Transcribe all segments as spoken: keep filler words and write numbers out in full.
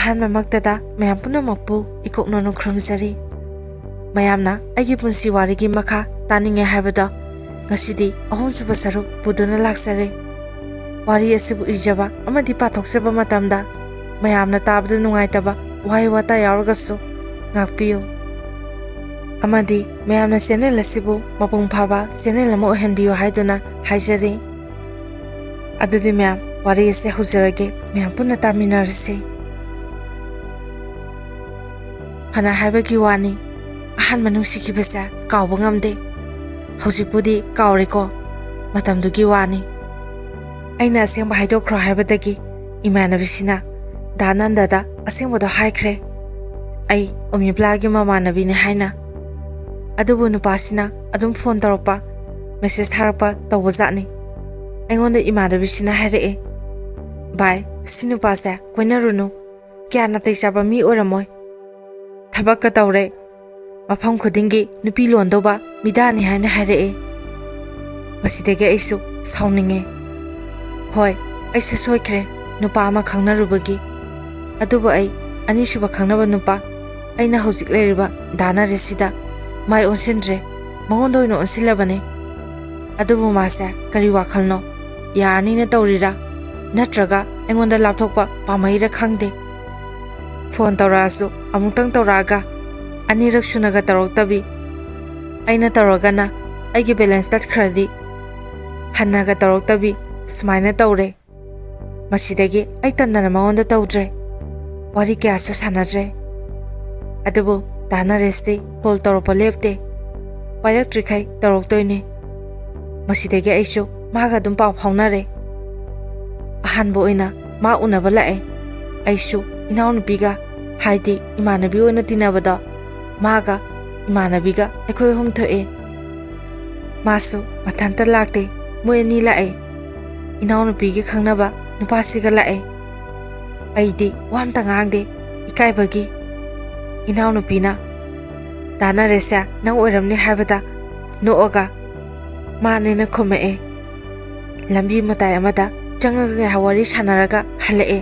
ꯑꯍꯥꯟꯕꯃꯛꯇꯗ ꯃꯌꯥꯝ ꯄꯨꯝꯅꯃꯛꯄꯨ ꯏꯀꯣꯛꯅꯅ ꯈꯨꯔꯨꯝꯖꯔꯤ꯫ ꯃꯌꯥꯝꯅ ꯑꯩꯒꯤ ꯄꯨꯟꯁꯤ ꯋꯥꯔꯤꯒꯤ ꯃꯈꯥ ꯇꯥꯅꯤꯡꯉꯦ ꯍꯥꯏꯕꯗꯣ ꯉꯁꯤꯗꯤ ꯑꯍꯨꯝꯁꯨꯕ ꯁꯔꯨꯛ ꯄꯨꯗꯨꯅ ꯂꯥꯛꯆꯔꯦ꯫ ꯋꯥꯔꯤ ꯑꯁꯤꯕꯨ ꯏꯖꯕ ꯑꯃꯗꯤ ꯄꯥꯊꯣꯛꯆꯕ ꯃꯇꯝꯗ ꯃꯌꯥꯝꯅ ꯇꯥꯕꯗ ꯅꯨꯡꯉꯥꯏꯇꯕ ꯋꯥꯍꯩ ꯋꯥꯇꯥ ꯌꯥꯎꯔꯒꯁꯨ ꯉꯥꯛꯄꯤꯌꯨ꯫ ꯑꯃꯗꯤ ꯃꯌꯥꯝꯅ ꯆꯦꯅꯦꯜ ꯑꯁꯤꯕꯨ ꯃꯄꯨꯡ ꯐꯥꯕ ꯆꯦꯅꯦꯜ ꯑꯃ ꯑꯣꯏꯍꯟꯕꯤꯌꯨ ꯍꯥꯏꯗꯨꯅ ꯍꯥꯏꯖꯔꯤ꯫ ꯑꯗꯨꯗꯤ ꯃꯌꯥꯝ, ꯋꯥꯔꯤ ꯑꯁꯤ ꯍꯧꯖꯔꯒꯦ, ꯃꯌꯥꯝ ꯄꯨꯟꯅ ꯇꯥꯃꯤꯟꯅꯔꯁꯤ꯫ ꯐꯅ ꯍꯥꯏꯕꯒꯤ ꯋꯥꯅꯤ, ꯑꯍꯥꯟꯕ ꯅꯨꯡꯁꯤꯈꯤꯕꯁꯦ ꯀꯥꯎꯕ ꯉꯝꯗꯦ꯫ ꯍꯧꯖꯤꯛꯄꯨꯗꯤ ꯀꯥꯎꯔꯦꯀꯣ, ꯃꯇꯝꯗꯨꯒꯤ ꯋꯥꯅꯤ꯫ ꯑꯩꯅ ꯑꯁꯦꯡꯕ ꯍꯥꯏꯗꯣꯛꯈ꯭ꯔꯣ ꯍꯥꯏꯕꯗꯒꯤ ꯏꯃꯥꯟꯅꯕꯤꯁꯤꯅ ꯗꯥ ꯅꯟꯗꯗ ꯑꯁꯦꯡꯕꯗꯣ ꯍꯥꯏꯈ꯭ꯔꯦ, ꯑꯩ ꯎꯃꯤꯕ꯭ꯂꯥꯒꯤ ꯃꯃꯥꯟꯅꯕꯤꯅꯤ ꯍꯥꯏꯅ꯫ ꯑꯗꯨꯕꯨ ꯅꯨꯄꯥꯁꯤꯅ ꯑꯗꯨꯝ ꯐꯣꯟ ꯇꯧꯔꯛꯄ, ꯃꯦꯁꯦꯖ ꯊꯥꯔꯛꯄ ꯇꯧꯕꯖꯥꯠꯅꯤ꯫ ꯑꯩꯉꯣꯟꯗ ꯏꯃꯥꯟꯅꯕꯤꯁꯤꯅ ꯍꯥꯏꯔꯛꯑꯦ, "ꯚꯥꯏ, ꯁꯤ ꯅꯨꯄꯥꯁꯦ ꯀꯣꯏꯅꯔꯨꯅꯨ, ꯀꯌꯥ ꯅꯥꯇꯩ ꯆꯥꯕ ꯃꯤ ꯑꯣꯏꯔꯝꯃꯣꯏ꯫ ꯊꯕꯛꯀ ꯇꯧꯔꯦ, ꯃꯐꯝ ꯈꯨꯗꯤꯡꯒꯤ ꯅꯨꯄꯤ ꯂꯣꯟꯗꯧꯕ ꯃꯤꯗꯥꯅꯤ" ꯍꯥꯏꯅ ꯍꯥꯏꯔꯛꯑꯦ꯫ ꯃꯁꯤꯗꯒꯤ ꯑꯩꯁꯨ ꯁꯥꯎꯅꯤꯡꯉꯦ꯫ ꯍꯣꯏ, ꯑꯩꯁꯨ ꯁꯣꯏꯈ꯭ꯔꯦ ꯅꯨꯄꯥ ꯑꯃ ꯈꯪꯅꯔꯨꯕꯒꯤ꯫ ꯑꯗꯨꯕꯨ ꯑꯩ ꯑꯅꯤꯁꯨꯕ ꯈꯪꯅꯕ ꯅꯨꯄꯥ, ꯑꯩꯅ ꯍꯧꯖꯤꯛ ꯂꯩꯔꯤꯕ ꯗꯥ ꯅꯔꯦꯁꯁꯤꯗ ꯃꯥꯏ ꯑꯣꯟꯁꯤꯟꯗ꯭ꯔꯦ, ꯃꯉꯣꯟꯗ ꯑꯣꯏꯅ ꯑꯣꯟꯁꯤꯜꯂꯕꯅꯦ꯫ ꯑꯗꯨꯕꯨ ꯃꯥꯁꯦ ꯀꯔꯤ ꯋꯥꯈꯜꯅꯣ? ꯌꯥꯔꯅꯤꯅ ꯇꯧꯔꯤꯔꯥ? ꯅꯠꯇ꯭ꯔꯒ ꯑꯩꯉꯣꯟꯗ ꯂꯥꯞꯊꯣꯛꯄ ꯄꯥꯝꯃꯛꯏꯔꯥ ꯈꯪꯗꯦ꯫ ꯐꯣꯟ ꯇꯧꯔꯛꯑꯁꯨ ꯑꯃꯨꯛꯇꯪ ꯇꯧꯔꯛꯑꯒ ꯑꯅꯤꯔꯛ ꯁꯨꯅꯒ ꯇꯧꯔꯛꯇꯕꯤ, ꯑꯩꯅ ꯇꯧꯔꯒꯅ ꯑꯩꯒꯤ ꯕꯦꯂꯦꯟꯁ ꯇꯠꯈ꯭ꯔꯗꯤ ꯍꯟꯅꯒ ꯇꯧꯔꯛꯇꯕꯤ, ꯁꯨꯃꯥꯏꯅ ꯇꯧꯔꯦ꯫ ꯃꯁꯤꯗꯒꯤ ꯑꯩ ꯇꯟꯗꯅ ꯃꯉꯣꯟꯗ ꯇꯧꯗ꯭ꯔꯦ, ꯋꯥꯔꯤ ꯀꯌꯥꯁꯨ ꯁꯥꯟꯅꯗ꯭ꯔꯦ꯫ ꯑꯗꯨꯕꯨ ꯗꯥ ꯅꯔꯦꯁꯇꯤ ꯀꯣꯜ ꯇꯧꯔꯛꯄ ꯂꯦꯞꯇꯦ, ꯄꯥꯏꯔꯛꯇ꯭ꯔꯤꯈꯩ ꯇꯧꯔꯛꯇꯣꯏꯅꯦ꯫ ꯃꯁꯤꯗꯒꯤ ꯑꯩꯁꯨ ꯃꯥꯒ ꯑꯗꯨꯝ ꯄꯥꯎ ꯐꯥꯎꯅꯔꯦ꯫ ꯑꯍꯥꯟꯕ ꯑꯣꯏꯅ ꯃꯥ ꯎꯅꯕ ꯂꯥꯛꯑꯦ꯫ ꯑꯩꯁꯨ ꯏꯅꯥꯎꯅꯨꯄꯤꯒ, ꯍꯥꯏꯗꯤ ꯏꯃꯥꯟꯅꯕꯤ ꯑꯣꯏꯅ ꯇꯤꯟꯅꯕꯗꯣ, ꯃꯥꯒ ꯏꯃꯥꯟꯅꯕꯤꯒ ꯑꯩꯈꯣꯏ ꯑꯍꯨꯝ ꯊꯣꯛꯑꯦ꯫ ꯃꯥꯁꯨ ꯃꯊꯟꯇ ꯂꯥꯛꯇꯦ, ꯃꯣꯏ ꯑꯅꯤ ꯂꯥꯛꯑꯦ꯫ ꯏꯅꯥꯎꯅꯨꯄꯤꯒꯤ ꯈꯪꯅꯕ ꯅꯨꯄꯥꯁꯤꯒ ꯂꯥꯛꯑꯦ꯫ ꯑꯩꯗꯤ ꯋꯥ ꯑꯝꯇ ꯉꯥꯡꯗꯦ, ꯏꯀꯥꯏꯕꯒꯤ꯫ ꯏꯅꯥꯎꯅꯨꯄꯤꯅ, "ꯗꯥ ꯅꯔꯦꯁꯁꯦ ꯅꯪ ꯑꯣꯏꯔꯝꯅꯤ" ꯍꯥꯏꯕꯗ ꯅꯣꯛꯑꯒ, "ꯃꯥꯅꯦꯅ" ꯈꯨꯝꯃꯛꯑꯦ꯫ ꯂꯝꯕꯤ ꯃꯇꯥꯏ ꯑꯃꯗ ꯆꯪꯉꯒ ꯉꯥꯏꯍꯥꯛ ꯋꯥꯔꯤ ꯁꯥꯟꯅꯔꯒ ꯍꯜꯂꯛꯑꯦ꯫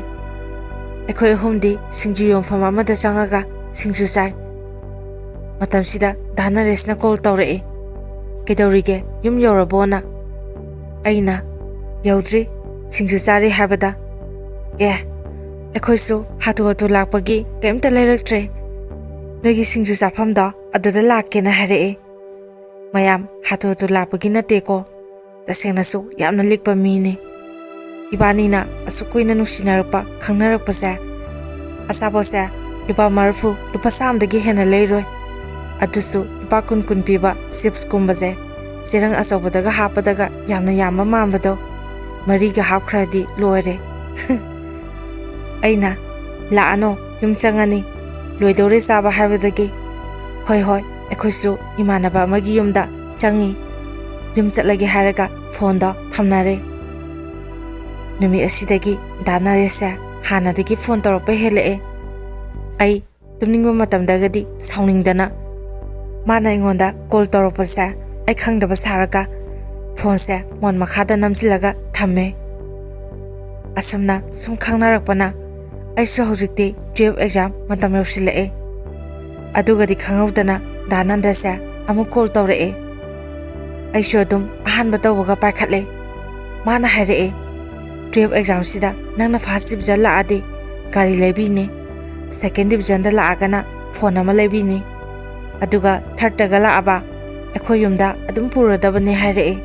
ꯑꯩꯈꯣꯏ ꯑꯍꯨꯝꯗꯤ ꯁꯤꯡꯖꯨ ꯌꯣꯟꯐꯝ ꯑꯃꯗ ꯆꯪꯉꯒ ꯁꯤꯡꯖꯨ ꯆꯥꯏ꯫ ꯃꯇꯝꯁꯤꯗ ꯗꯥ ꯅꯔꯦꯁꯅ ꯀꯣꯜ ꯇꯧꯔꯛꯏ꯫ "ꯀꯩꯗꯧꯔꯤꯒꯦ? ꯌꯨꯝ ꯌꯧꯔꯕꯣꯅ?" ꯑꯩꯅ, "ꯌꯧꯗ꯭ꯔꯤ, ꯁꯤꯡꯖꯨ ꯆꯥꯔꯤ ꯍꯥꯏꯕꯗ꯫" "ꯑꯦ, ꯑꯩꯈꯣꯏꯁꯨ ꯍꯥꯊꯨ ꯍꯥꯊꯨ ꯂꯥꯛꯄꯒꯤ ꯀꯩꯝꯇ ꯂꯩꯔꯛꯇ꯭ꯔꯦ꯫ ꯅꯣꯏꯒꯤ ꯁꯤꯡꯖꯨ ꯆꯥꯐꯝꯗꯣ ꯑꯗꯨꯗ ꯂꯥꯛꯀꯦꯅ ꯍꯥꯏꯔꯛꯑꯦ꯫ ꯃꯌꯥꯝ ꯍꯥꯊꯨ ꯍꯥꯊꯨ ꯂꯥꯛꯄꯒꯤ ꯅꯠꯇꯦꯀꯣ, ꯇꯁꯦꯡꯅꯁꯨ ꯌꯥꯝꯅ ꯂꯤꯛꯄ ꯃꯤꯅꯤ꯫ ꯏꯕꯥꯅꯤꯅ ꯑꯁꯨꯛ ꯀꯨꯏꯅ ꯅꯨꯡꯁꯤꯅꯔꯛꯄ, ꯈꯪꯅꯔꯛꯄꯁꯦ, ꯑꯆꯥꯄꯣꯠꯁꯦ ꯂꯨꯄꯥ ꯃꯔꯤꯐꯨ, ꯂꯨꯄꯥ ꯆꯥꯝꯗꯒꯤ ꯍꯦꯟꯅ ꯂꯩꯔꯣꯏ꯫ ꯑꯗꯨꯁꯨ ꯂꯨꯄꯥ ꯀꯨꯟ ꯀꯨꯟ ꯄꯤꯕ ꯆꯤꯞꯁꯀꯨꯝꯕꯁꯦ ꯆꯦꯔꯪ ꯑꯆꯧꯕꯗꯒ ꯍꯥꯞꯄꯗꯒ ꯌꯥꯝꯅ ꯌꯥꯝꯕ ꯃꯥꯟꯕꯗꯣ, ꯃꯔꯤꯒ ꯍꯥꯞꯈ꯭ꯔꯗꯤ ꯂꯣꯏꯔꯦ꯫" ꯑꯩꯅ, "ꯂꯥꯛꯑꯅꯣ, ꯌꯨꯝ ꯆꯪꯉꯅꯤ, ꯂꯣꯏꯗꯧꯔꯦ ꯆꯥꯕ" ꯍꯥꯏꯕꯗꯒꯤ, "ꯍꯣꯏ ꯍꯣꯏ, ꯑꯩꯈꯣꯏꯁꯨ ꯏꯃꯥꯟꯅꯕ ꯑꯃꯒꯤ ꯌꯨꯝꯗ ꯆꯪꯉꯤ꯫" ꯌꯨꯝ ꯆꯠꯂꯒꯦ ꯍꯥꯏꯔꯒ ꯐꯣꯟꯗꯣ ꯊꯝꯅꯔꯦ꯫ ꯅꯨꯃꯤꯠ ꯑꯁꯤꯗꯒꯤ ꯗꯥ ꯅꯔꯦꯁꯁꯦ ꯍꯥꯟꯅꯗꯒꯤ ꯐꯣꯟ ꯇꯧꯔꯛꯄ ꯍꯦꯜꯂꯛꯑꯦ꯫ ꯑꯩ ꯇꯨꯝꯅꯤꯡꯕ ꯃꯇꯝꯗꯒꯗꯤ ꯁꯥꯎꯅꯤꯡꯗꯅ ꯃꯥꯅ ꯑꯩꯉꯣꯟꯗ ꯀꯣꯜ ꯇꯧꯔꯛꯄꯁꯦ ꯑꯩ ꯈꯪꯗꯕ ꯁꯥꯔꯒ ꯐꯣꯟꯁꯦ ꯃꯣꯟ ꯃꯈꯥꯗ ꯅꯝꯁꯤꯜꯂꯒ ꯊꯝꯃꯦ꯫ ꯑꯁꯨꯝꯅ ꯁꯨꯝ ꯈꯪꯅꯔꯛꯄꯅ ꯑꯩꯁꯨ ꯍꯧꯖꯤꯛꯇꯤ ꯇꯨꯌꯦꯜꯐ ꯑꯦꯛꯖꯥꯝ ꯃꯇꯝ ꯌꯧꯁꯤꯜꯂꯛꯑꯦ꯫ ꯑꯗꯨꯒꯗꯤ ꯈꯪꯍꯧꯗꯅ ꯗꯥ ꯅꯟꯗꯁꯦ ꯑꯃꯨꯛ ꯀꯣꯜ ꯇꯧꯔꯛꯑꯦ꯫ ꯑꯩꯁꯨ ꯑꯗꯨꯝ ꯑꯍꯥꯟꯕ ꯇꯧꯕꯒ ꯄꯥꯏꯈꯠꯂꯦ꯫ ꯃꯥꯅ ꯍꯥꯏꯔꯛꯑꯦ, "ꯇꯨꯌꯦꯜꯐ ꯑꯦꯛꯖꯥꯝꯁꯤꯗ ꯅꯪꯅ ꯐꯥꯔꯁ ꯗꯤꯕꯤꯖꯟ ꯂꯥꯛꯑꯗꯤ ꯒꯥꯔꯤ ꯂꯩꯕꯤꯅꯤ, ꯁꯦꯀꯦꯟ ꯗꯤꯕꯤꯖꯟꯗ ꯂꯥꯛꯑꯒꯅ ꯐꯣꯟ ꯑꯃ ꯂꯩꯕꯤꯅꯤ, ꯑꯗꯨꯒ ꯊꯥꯔꯠꯇꯒ ꯂꯥꯛꯑꯕ ꯑꯩꯈꯣꯏ ꯌꯨꯝꯗ ꯑꯗꯨꯝ ꯄꯨꯔꯗꯕꯅꯤ" ꯍꯥꯏꯔꯛꯑꯦ꯫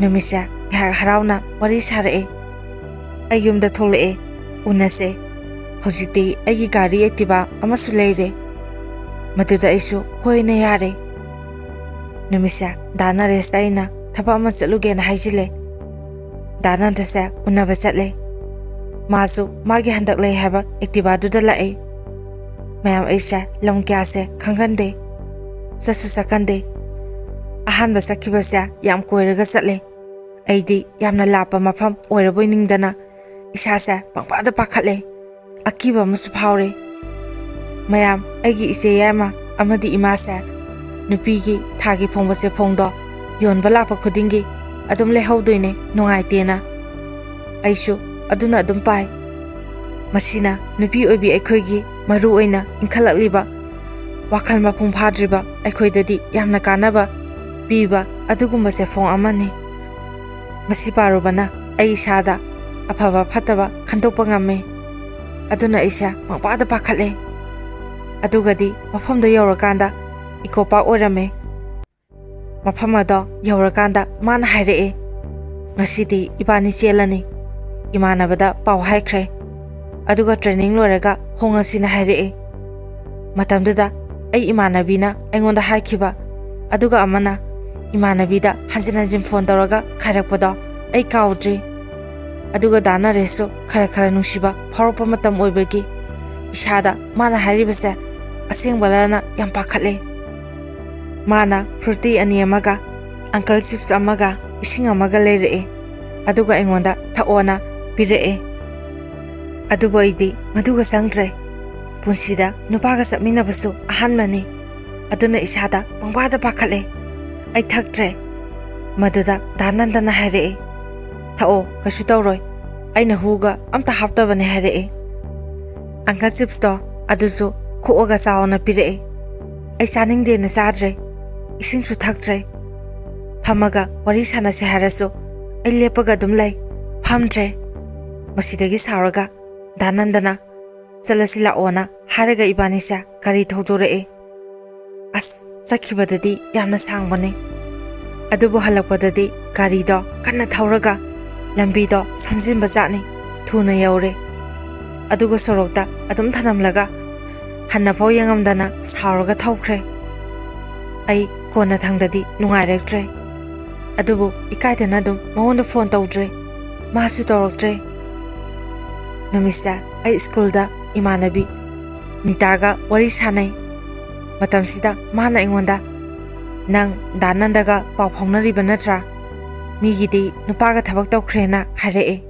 ꯅꯨꯃꯤꯠꯁꯦ ꯉꯥꯏꯍꯥꯛ ꯍꯔꯥꯎꯅ ꯋꯥꯔꯤ ꯁꯥꯔꯛꯑꯦ꯫ ꯑꯩ ꯌꯨꯝꯗ ꯊꯣꯛꯂꯛꯑꯦ, "ꯎꯅꯁꯦ꯫ ꯍꯧꯖꯤꯛꯇꯤ ꯑꯩꯒꯤ ꯒꯥꯔꯤ ꯑꯦꯛꯇꯤꯚꯥ ꯑꯃꯁꯨ ꯂꯩꯔꯦ꯫" ꯃꯗꯨꯗ ꯑꯩꯁꯨ ꯍꯣꯏꯅ ꯌꯥꯔꯦ꯫ ꯅꯨꯃꯤꯠꯁꯦ ꯗꯥ ꯅꯔꯦꯁꯇ ꯑꯩꯅ ꯊꯕꯛ ꯑꯃ ꯆꯠꯂꯨꯒꯦꯅ ꯍꯥꯏꯖꯤꯜꯂꯦ꯫ ꯗꯥ ꯅꯟꯗꯁꯦ ꯎꯅꯕ ꯆꯠꯂꯦ꯫ ꯃꯥꯁꯨ ꯃꯥꯒꯤ ꯍꯟꯗꯛ ꯂꯩ ꯍꯥꯏꯕ ꯑꯦꯛꯇꯤꯚꯥꯗꯨꯗ ꯂꯥꯛꯑꯦ꯫ ꯃꯌꯥꯝ ꯑꯩꯁꯦ ꯂꯝ ꯀꯌꯥꯁꯦ ꯈꯪꯒꯟꯗꯦ, ꯆꯠꯁꯨ ꯆꯠꯀꯟꯗꯦ꯫ ꯑꯍꯥꯟꯕ ꯆꯠꯈꯤꯕꯁꯦ ꯌꯥꯝ ꯀꯣꯏꯔꯒ ꯆꯠꯂꯦ꯫ ꯑꯩꯗꯤ ꯌꯥꯝꯅ ꯂꯥꯞꯄ ꯃꯐꯝ ꯑꯣꯏꯔꯕꯣꯏ ꯅꯤꯡꯗꯅ ꯏꯁꯥꯁꯦ ꯄꯪꯄꯥꯗ ꯄꯥꯈꯠꯂꯦ꯫ ꯑꯀꯤꯕ ꯑꯃꯁꯨ ꯐꯥꯎꯔꯦ꯫ ꯃꯌꯥꯝ, ꯑꯩꯒꯤ ꯏꯆꯦ ꯌꯥꯏꯃ ꯑꯃꯗꯤ ꯏꯃꯥꯁꯦ ꯅꯨꯄꯤꯒꯤ ꯊꯥꯒꯤ ꯐꯣꯡꯕ ꯆꯦꯐꯣꯡꯗꯣ ꯌꯣꯟꯕ ꯂꯥꯛꯄ ꯈꯨꯗꯤꯡꯒꯤ ꯑꯗꯨꯝ ꯂꯩꯍꯧꯗꯣꯏꯅꯦ, ꯅꯨꯡꯉꯥꯏꯇꯦꯅ꯫ ꯑꯩꯁꯨ ꯑꯗꯨꯅ ꯑꯗꯨꯝ ꯄꯥꯏ꯫ ꯃꯁꯤꯅ ꯅꯨꯄꯤ ꯑꯣꯏꯕꯤ ꯑꯩꯈꯣꯏꯒꯤ, ꯃꯔꯨ ꯑꯣꯏꯅ ꯏꯟꯈꯠꯂꯛꯂꯤꯕ, ꯋꯥꯈꯜ ꯃꯄꯨꯡ ꯐꯥꯗ꯭ꯔꯤꯕ ꯑꯩꯈꯣꯏꯗꯗꯤ ꯌꯥꯝꯅ ꯀꯥꯟꯅꯕ ꯄꯤꯕ ꯑꯗꯨꯒꯨꯝꯕ ꯆꯦꯐꯣꯡ ꯑꯃꯅꯤ꯫ ꯃꯁꯤ ꯄꯥꯔꯨꯕꯅ ꯑꯩ ꯏꯁꯥꯗ ꯑꯐꯕ ꯐꯠꯇꯕ ꯈꯟꯗꯣꯛꯄ ꯉꯝꯃꯤ꯫ ꯑꯗꯨꯅ ꯑꯩꯁꯦ ꯄꯪꯄꯥꯗ ꯄꯥꯈꯠꯂꯦ꯫ ꯑꯗꯨꯒꯗꯤ ꯃꯐꯝꯗꯣ ꯌꯧꯔꯀꯥꯟꯗ ꯏꯀꯣ ꯄꯥꯔꯛ ꯑꯣꯏꯔꯝꯃꯦ꯫ ꯃꯐꯝ ꯑꯗꯣ ꯌꯧꯔꯀꯥꯟꯗ ꯃꯥꯅ ꯍꯥꯏꯔꯛꯑꯦ, "ꯉꯁꯤꯗꯤ ꯏꯕꯥꯅꯤ ꯆꯦꯜꯂꯅꯤ꯫ ꯏꯃꯥꯟꯅꯕꯗ ꯄꯥꯎ ꯍꯥꯏꯈ꯭ꯔꯦ꯫ ꯑꯗꯨꯒ ꯇ꯭ꯔꯦꯅꯤꯡ ꯂꯣꯏꯔꯒ ꯍꯣꯡꯉꯁꯤꯅ" ꯍꯥꯏꯔꯛꯑꯦ꯫ ꯃꯇꯝꯗꯨꯗ ꯑꯩ ꯏꯃꯥꯟꯅꯕꯤꯅ ꯑꯩꯉꯣꯟꯗ ꯍꯥꯏꯈꯤꯕ, ꯑꯗꯨꯒ ꯑꯃꯅ ꯏꯃꯥꯟꯅꯕꯤꯗ ꯍꯟꯖꯤꯟ ꯍꯟꯖꯤꯟ ꯐꯣꯟ ꯇꯧꯔꯒ ꯈꯥꯏꯔꯛꯄꯗꯣ ꯑꯩ ꯀꯥꯎꯗ꯭ꯔꯤ꯫ ꯑꯗꯨꯒ ꯗꯥ ꯅꯔꯦꯁꯁꯨ ꯈꯔ ꯈꯔ ꯅꯨꯡꯁꯤꯕ ꯐꯥꯎꯔꯛꯄ ꯃꯇꯝ ꯑꯣꯏꯕꯒꯤ ꯏꯁꯥꯗ ꯃꯥꯅ ꯍꯥꯏꯔꯤꯕꯁꯦ ꯑꯁꯦꯡꯕꯔꯅ ꯌꯥꯝ ꯄꯥꯈꯠꯂꯦ꯫ ꯃꯥꯅ ꯐ꯭ꯔꯨꯇꯤ ꯑꯅꯤ ꯑꯃꯒ, ꯑꯪꯀꯜ ꯆꯤꯞꯁ ꯑꯃꯒ, ꯏꯁꯤꯡ ꯑꯃꯒ ꯂꯩꯔꯛꯑꯦ꯫ ꯑꯗꯨꯒ ꯑꯩꯉꯣꯟꯗ ꯊꯛꯑꯣꯅ ꯄꯤꯔꯛꯑꯦ꯫ ꯑꯗꯨꯕꯨ ꯑꯩꯗꯤ ꯃꯗꯨꯒ ꯆꯪꯗ꯭ꯔꯦ꯫ ꯄꯨꯟꯁꯤꯗ ꯅꯨꯄꯥꯒ ꯆꯠꯃꯤꯟꯅꯕꯁꯨ ꯑꯍꯥꯟꯕꯅꯤ꯫ ꯑꯗꯨꯅ ꯏꯁꯥꯗ ꯄꯪꯄꯥꯗ ꯄꯥꯈꯠꯂꯦ꯫ ꯑꯩ ꯊꯛꯇ꯭ꯔꯦ꯫ ꯃꯗꯨꯗ ꯗꯥ ꯅꯟꯗꯅ ꯍꯥꯏꯔꯛꯑꯦ, "ꯊꯛꯑꯣ, ꯀꯩꯁꯨ ꯇꯧꯔꯣꯏ꯫ ꯑꯩꯅ ꯍꯨꯒ ꯑꯝꯇ ꯍꯥꯞꯇꯕꯅꯦ" ꯍꯥꯏꯔꯛꯑꯦ꯫ ꯑꯪꯀꯜ ꯆꯤꯞꯁꯇꯣ ꯑꯗꯨꯁꯨ ꯈꯣꯛꯑꯒ ꯆꯥꯎꯅ ꯄꯤꯔꯛꯑꯦ꯫ ꯑꯩ ꯆꯥꯅꯤꯡꯗꯦꯅ ꯆꯥꯗ꯭ꯔꯦ꯫ ꯏꯁꯤꯡꯁꯨ ꯊꯛꯇ꯭ꯔꯦ꯫ ꯐꯝꯃꯒ ꯋꯥꯔꯤ ꯁꯥꯟꯅꯁꯦ ꯍꯥꯏꯔꯁꯨ ꯑꯩ ꯂꯦꯞꯄꯒ ꯑꯗꯨꯝ ꯂꯩ, ꯐꯝꯗ꯭ꯔꯦ꯫ ꯃꯁꯤꯗꯒꯤ ꯁꯥꯎꯔꯒ ꯗꯥ ꯅꯟꯗꯅ "ꯆꯠꯂꯁꯤ ꯂꯥꯛꯑꯣꯅ" ꯍꯥꯏꯔꯒ ꯏꯕꯥꯅꯤꯁꯦ ꯒꯥꯔꯤ ꯊꯧꯗꯣꯔꯛꯑꯦ꯫ ꯑꯁ, ꯆꯠꯈꯤꯕꯗꯗꯤ ꯌꯥꯝꯅ ꯁꯥꯡꯕꯅꯦ꯫ ꯑꯗꯨꯕꯨ ꯍꯜꯂꯛꯄꯗꯗꯤ ꯒꯥꯔꯤꯗꯣ ꯀꯟꯅ ꯊꯧꯔꯒ ꯂꯝꯕꯤꯗꯣ ꯁꯝꯖꯤꯟꯕ ꯖꯥꯠꯅꯤ꯫ ꯊꯨꯅ ꯌꯧꯔꯦ꯫ ꯑꯗꯨꯒ ꯁꯣꯔꯣꯛꯇ ꯑꯗꯨꯝ ꯊꯅꯝꯂꯒ ꯍꯟꯅꯐꯥꯎ ꯌꯦꯡꯉꯝꯗꯅ ꯁꯥꯎꯔꯒ ꯊꯧꯈ꯭ꯔꯦ꯫ ꯑꯩ ꯀꯣꯟꯅꯊꯪꯗꯗꯤ ꯅꯨꯡꯉꯥꯏꯔꯛꯇ꯭ꯔꯦ꯫ ꯑꯗꯨꯕꯨ ꯏꯀꯥꯏꯗꯅ ꯑꯗꯨꯝ ꯃꯉꯣꯟꯗ ꯐꯣꯟ ꯇꯧꯗ꯭ꯔꯦ꯫ ꯃꯥꯁꯨ ꯇꯧꯔꯛꯇ꯭ꯔꯦ꯫ ꯅꯨꯃꯤꯠꯁꯦ ꯑꯩ ꯁ꯭ꯀꯨꯜꯗ ꯏꯃꯥꯟꯅꯕꯤ ꯅꯤꯇꯥꯒ ꯋꯥꯔꯤ ꯁꯥꯟꯅꯩ꯫ ꯃꯇꯝꯁꯤꯗ ꯃꯥꯅ ꯑꯩꯉꯣꯟꯗ, "ꯅꯪ ꯗꯥ ꯅꯟꯗꯒ ꯄꯥꯎ ꯐꯥꯎꯅꯔꯤꯕ ꯅꯠꯇ꯭ꯔꯥ? ꯃꯤꯒꯤꯗꯤ ꯅꯨꯄꯥꯒ ꯊꯕꯛ ꯇꯧꯈ꯭ꯔꯦꯅ" ꯍꯥꯏꯔꯛꯑꯦ꯫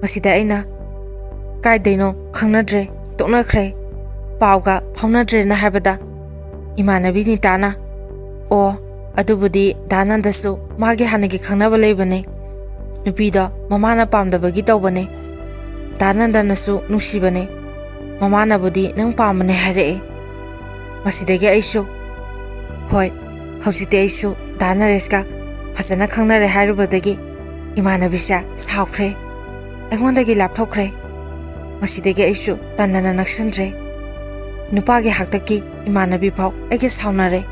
ꯃꯁꯤꯗ ꯑꯩꯅ, "ꯀꯥꯏꯗꯩꯅꯣ ꯈꯪꯅꯗ꯭ꯔꯦ, ꯇꯣꯛꯅꯈ꯭ꯔꯦ, ꯄꯥꯎꯒ ꯐꯥꯎꯅꯗ꯭ꯔꯦꯅ" ꯍꯥꯏꯕꯗ, ꯏꯃꯥꯟꯅꯕꯤ ꯅꯤꯇꯥꯅ, "ꯑꯣ, ꯑꯗꯨꯕꯨꯗꯤ ꯗꯥ ꯅꯟꯗꯁꯨ ꯃꯥꯒꯤ ꯍꯥꯟꯅꯒꯤ ꯈꯪꯅꯕ ꯂꯩꯕꯅꯦ꯫ ꯅꯨꯄꯤꯗꯣ ꯃꯃꯥꯅ ꯄꯥꯝꯗꯕꯒꯤ ꯇꯧꯕꯅꯦ꯫ ꯗꯥ ꯅꯟꯗꯅꯁꯨ ꯅꯨꯡꯁꯤꯕꯅꯦ, ꯃꯃꯥꯅꯕꯨꯗꯤ ꯅꯪ ꯄꯥꯝꯕꯅꯦ ꯍꯥꯏꯔꯛꯑꯦ꯫ ꯃꯁꯤꯗꯒꯤ ꯑꯩꯁꯨ, ꯍꯣꯏ, ꯍꯧꯖꯤꯛꯇꯤ ꯑꯩꯁꯨ ꯗꯥ ꯅꯔꯦꯁꯀ ꯐꯖꯅ ꯈꯪꯅꯔꯦ ꯍꯥꯏꯔꯨꯕꯗꯒꯤ ꯏꯃꯥꯟꯅꯕꯤꯁꯦ ꯁꯥꯎꯈ꯭ꯔꯦ, ꯑꯩꯉꯣꯟꯗꯒꯤ ꯂꯥꯞꯊꯣꯛꯈ꯭ꯔꯦ꯫ ꯃꯁꯤꯗꯒꯤ ꯑꯩꯁꯨ ꯇꯟꯗꯅ ꯅꯛꯁꯟꯗ꯭ꯔꯦ꯫ ꯅꯨꯄꯥꯒꯤ ꯍꯥꯛꯇꯛꯀꯤ ꯏꯃꯥꯟꯅꯕꯤ ꯐꯥꯎ ꯑꯩꯒ ꯁꯥꯎꯅꯔꯦ꯫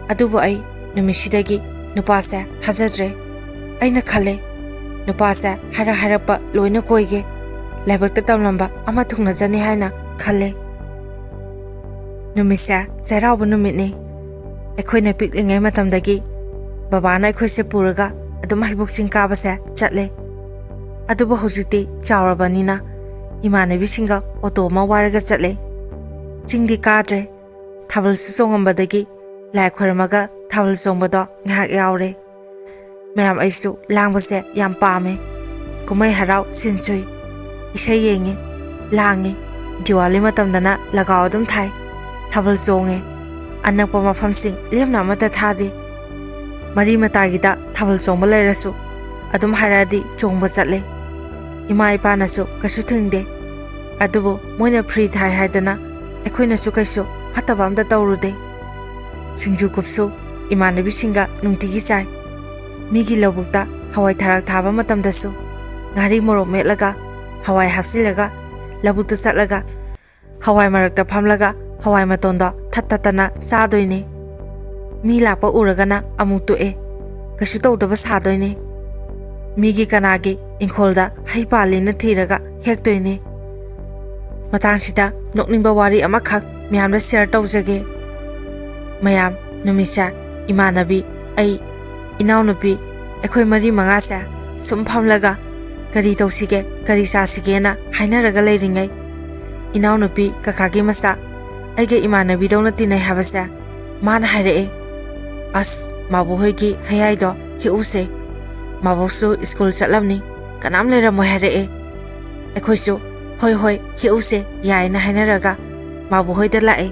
ꯑꯗꯨꯕꯨ ꯑꯩ ꯅꯨꯃꯤꯠꯁꯤꯗꯒꯤ ꯅꯨꯄꯥꯁꯦ ꯊꯥꯖꯗ꯭ꯔꯦ꯫ ꯑꯩꯅ ꯈꯜꯂꯦ, ꯅꯨꯄꯥꯁꯦ ꯍꯥꯏꯔꯛ ꯍꯥꯏꯔꯛꯄ ꯂꯣꯏꯅ ꯀꯣꯏꯒꯦ, ꯂꯥꯏꯕꯛꯇ ꯇꯝꯂꯝꯕ ꯑꯃ ꯊꯨꯡꯅꯖꯅꯤ ꯍꯥꯏꯅ ꯈꯜꯂꯦ꯫ ꯅꯨꯃꯤꯠꯁꯦ ꯆꯩꯔꯥꯎꯕ ꯅꯨꯃꯤꯠꯅꯤ꯫ ꯑꯩꯈꯣꯏꯅ ꯄꯤꯛꯂꯤꯉꯩ ꯃꯇꯝꯗꯒꯤ ꯕꯕꯥꯅ ꯑꯩꯈꯣꯏꯁꯦ ꯄꯨꯔꯒ ꯑꯗꯨꯝ ꯍꯩꯕꯣꯛ ꯆꯤꯡ ꯀꯥꯕꯁꯦ ꯆꯠꯂꯦ꯫ ꯑꯗꯨꯕꯨ ꯍꯧꯖꯤꯛꯇꯤ ꯆꯥꯎꯔꯕꯅꯤꯅ ꯏꯃꯥꯟꯅꯕꯤꯁꯤꯡꯒ ꯑꯣꯇꯣ ꯑꯃ ꯋꯥꯏꯔꯒ ꯆꯠꯂꯦ꯫ ꯆꯤꯡꯗꯤ ꯀꯥꯗ꯭ꯔꯦ꯫ ꯊꯥꯕꯜꯁꯨ ꯆꯣꯡꯉꯝꯕꯗꯒꯤ ꯂꯥꯏ ꯈꯣꯏꯔꯝꯃꯒ ꯊꯥꯕꯜ ꯆꯣꯡꯕꯗꯣ ꯉꯥꯏꯍꯥꯛ ꯌꯥꯎꯔꯦ꯫ ꯃꯌꯥꯝ, ꯑꯩꯁꯨ ꯂꯥꯡꯕꯁꯦ ꯌꯥꯝ ꯄꯥꯝꯃꯦ꯫ ꯀꯨꯝꯍꯩ ꯍꯔꯥꯎ, ꯁꯤꯟꯁꯨꯏ, ꯏꯁꯩ ꯌꯦꯡꯉꯤ, ꯂꯥꯡꯉꯤ꯫ ꯗꯤꯋꯥꯂꯤ ꯃꯇꯝꯗꯅ ꯂꯒꯥꯎ ꯑꯗꯨꯝ ꯊꯥꯏ, ꯊꯥꯕꯜ ꯆꯣꯡꯉꯦ꯫ ꯑꯅꯛꯄ ꯃꯐꯝꯁꯤꯡ ꯂꯦꯝꯅ ꯑꯃꯠꯇ ꯊꯥꯗꯦ꯫ ꯃꯔꯤ ꯃꯇꯥꯒꯤꯗ ꯊꯥꯕꯜ ꯆꯣꯡꯕ ꯂꯩꯔꯁꯨ ꯑꯗꯨꯝ ꯍꯥꯏꯔꯛꯑꯗꯤ ꯆꯣꯡꯕ ꯆꯠꯂꯦ꯫ ꯏꯃꯥ ꯏꯄꯥꯅꯁꯨ ꯀꯩꯁꯨ ꯊꯤꯡꯗꯦ꯫ ꯑꯗꯨꯕꯨ ꯃꯣꯏꯅ ꯐ꯭ꯔꯤ ꯊꯥꯏ ꯍꯥꯏꯗꯅ ꯑꯩꯈꯣꯏꯅꯁꯨ ꯀꯩꯁꯨ ꯐꯠꯇꯕ ꯑꯝꯇ ꯇꯧꯔꯨꯗꯦ꯫ ꯁꯤꯡꯖꯨ ꯀꯨꯞꯁꯨ ꯏꯃꯥꯟꯅꯕꯤꯁꯤꯡꯒ ꯅꯨꯡꯇꯤꯒꯤ ꯆꯥꯏ꯫ ꯃꯤꯒꯤ ꯂꯧꯕꯨꯛꯇ ꯍꯋꯥꯏ ꯊꯔꯥꯛ ꯊꯥꯕ ꯃꯇꯝꯗꯁꯨ ꯉꯥꯔꯤ ꯃꯣꯔꯣꯛ ꯃꯦꯠꯂꯒ, ꯍꯋꯥꯏ ꯍꯥꯞꯆꯤꯜꯂꯒ, ꯂꯧꯕꯨꯛꯇ ꯆꯠꯂꯒ ꯍꯋꯥꯏ ꯃꯔꯛꯇ ꯐꯝꯂꯒ ꯍꯋꯥꯏ ꯃꯇꯣꯟꯗꯣ ꯊꯠ ꯊꯠꯇꯅ ꯆꯥꯗꯣꯏꯅꯦ꯫ ꯃꯤ ꯂꯥꯛꯄ ꯎꯔꯒꯅ ꯑꯃꯨꯛ ꯇꯣꯛꯑꯦ, ꯀꯩꯁꯨ ꯇꯧꯗꯕ ꯁꯥꯗꯣꯏꯅꯦ꯫ ꯃꯤꯒꯤ ꯀꯅꯥꯒꯤ ꯏꯪꯈꯣꯜꯗ ꯍꯩ ꯄꯥꯜꯂꯤꯅ ꯊꯤꯔꯒ ꯍꯦꯛꯇꯣꯏꯅꯦ꯫ ꯃꯇꯥꯡꯁꯤꯗ ꯅꯣꯛꯅꯤꯡꯕ ꯋꯥꯔꯤ ꯑꯃꯈꯛ ꯃꯌꯥꯝꯗ ꯁꯤꯌꯔ ꯇꯧꯖꯒꯦ꯫ ꯃꯌꯥꯝ, ꯅꯨꯃꯤꯠꯁꯦ ꯏꯃꯥꯟꯅꯕꯤ, ꯑꯩ, ꯏꯅꯥꯎꯅꯨꯄꯤ, ꯑꯩꯈꯣꯏ ꯃꯔꯤ ꯃꯉꯥꯁꯦ ꯁꯨꯝ ꯐꯝꯂꯒ ꯀꯔꯤ ꯇꯧꯁꯤꯒꯦ, ꯀꯔꯤ ꯆꯥꯁꯤꯒꯦꯅ ꯍꯥꯏꯅꯔꯒ ꯂꯩꯔꯤꯉꯩ, ꯏꯅꯥꯎꯅꯨꯄꯤ ꯀꯀꯥꯒꯤ ꯃꯆꯥ, ꯑꯩꯒ ꯏꯃꯥꯟꯅꯕꯤꯗꯧꯅ ꯇꯤꯟꯅꯩ ꯍꯥꯏꯕꯁꯦ, ꯃꯥꯅ ꯍꯥꯏꯔꯛꯑꯦ, "ꯑꯁ, ꯃꯥꯕꯨ ꯍꯣꯏꯒꯤ ꯍꯌꯥꯏꯗꯣ ꯍꯦꯛꯎꯁꯦ꯫ ꯃꯥꯕꯣꯛꯁꯨ ꯁ꯭ꯀꯨꯜ ꯆꯠꯂꯝꯅꯤ, ꯀꯅꯥꯝ ꯂꯩꯔꯝꯃꯣꯏ" ꯍꯥꯏꯔꯛꯑꯦ꯫ ꯑꯩꯈꯣꯏꯁꯨ, "ꯍꯣꯏ, ꯍꯣꯏ, ꯍꯦꯛꯎꯁꯦ, ꯌꯥꯏꯅ" ꯍꯥꯏꯅꯔꯒ ꯃꯥꯕꯨ ꯍꯣꯏꯗ ꯂꯥꯛꯑꯦ꯫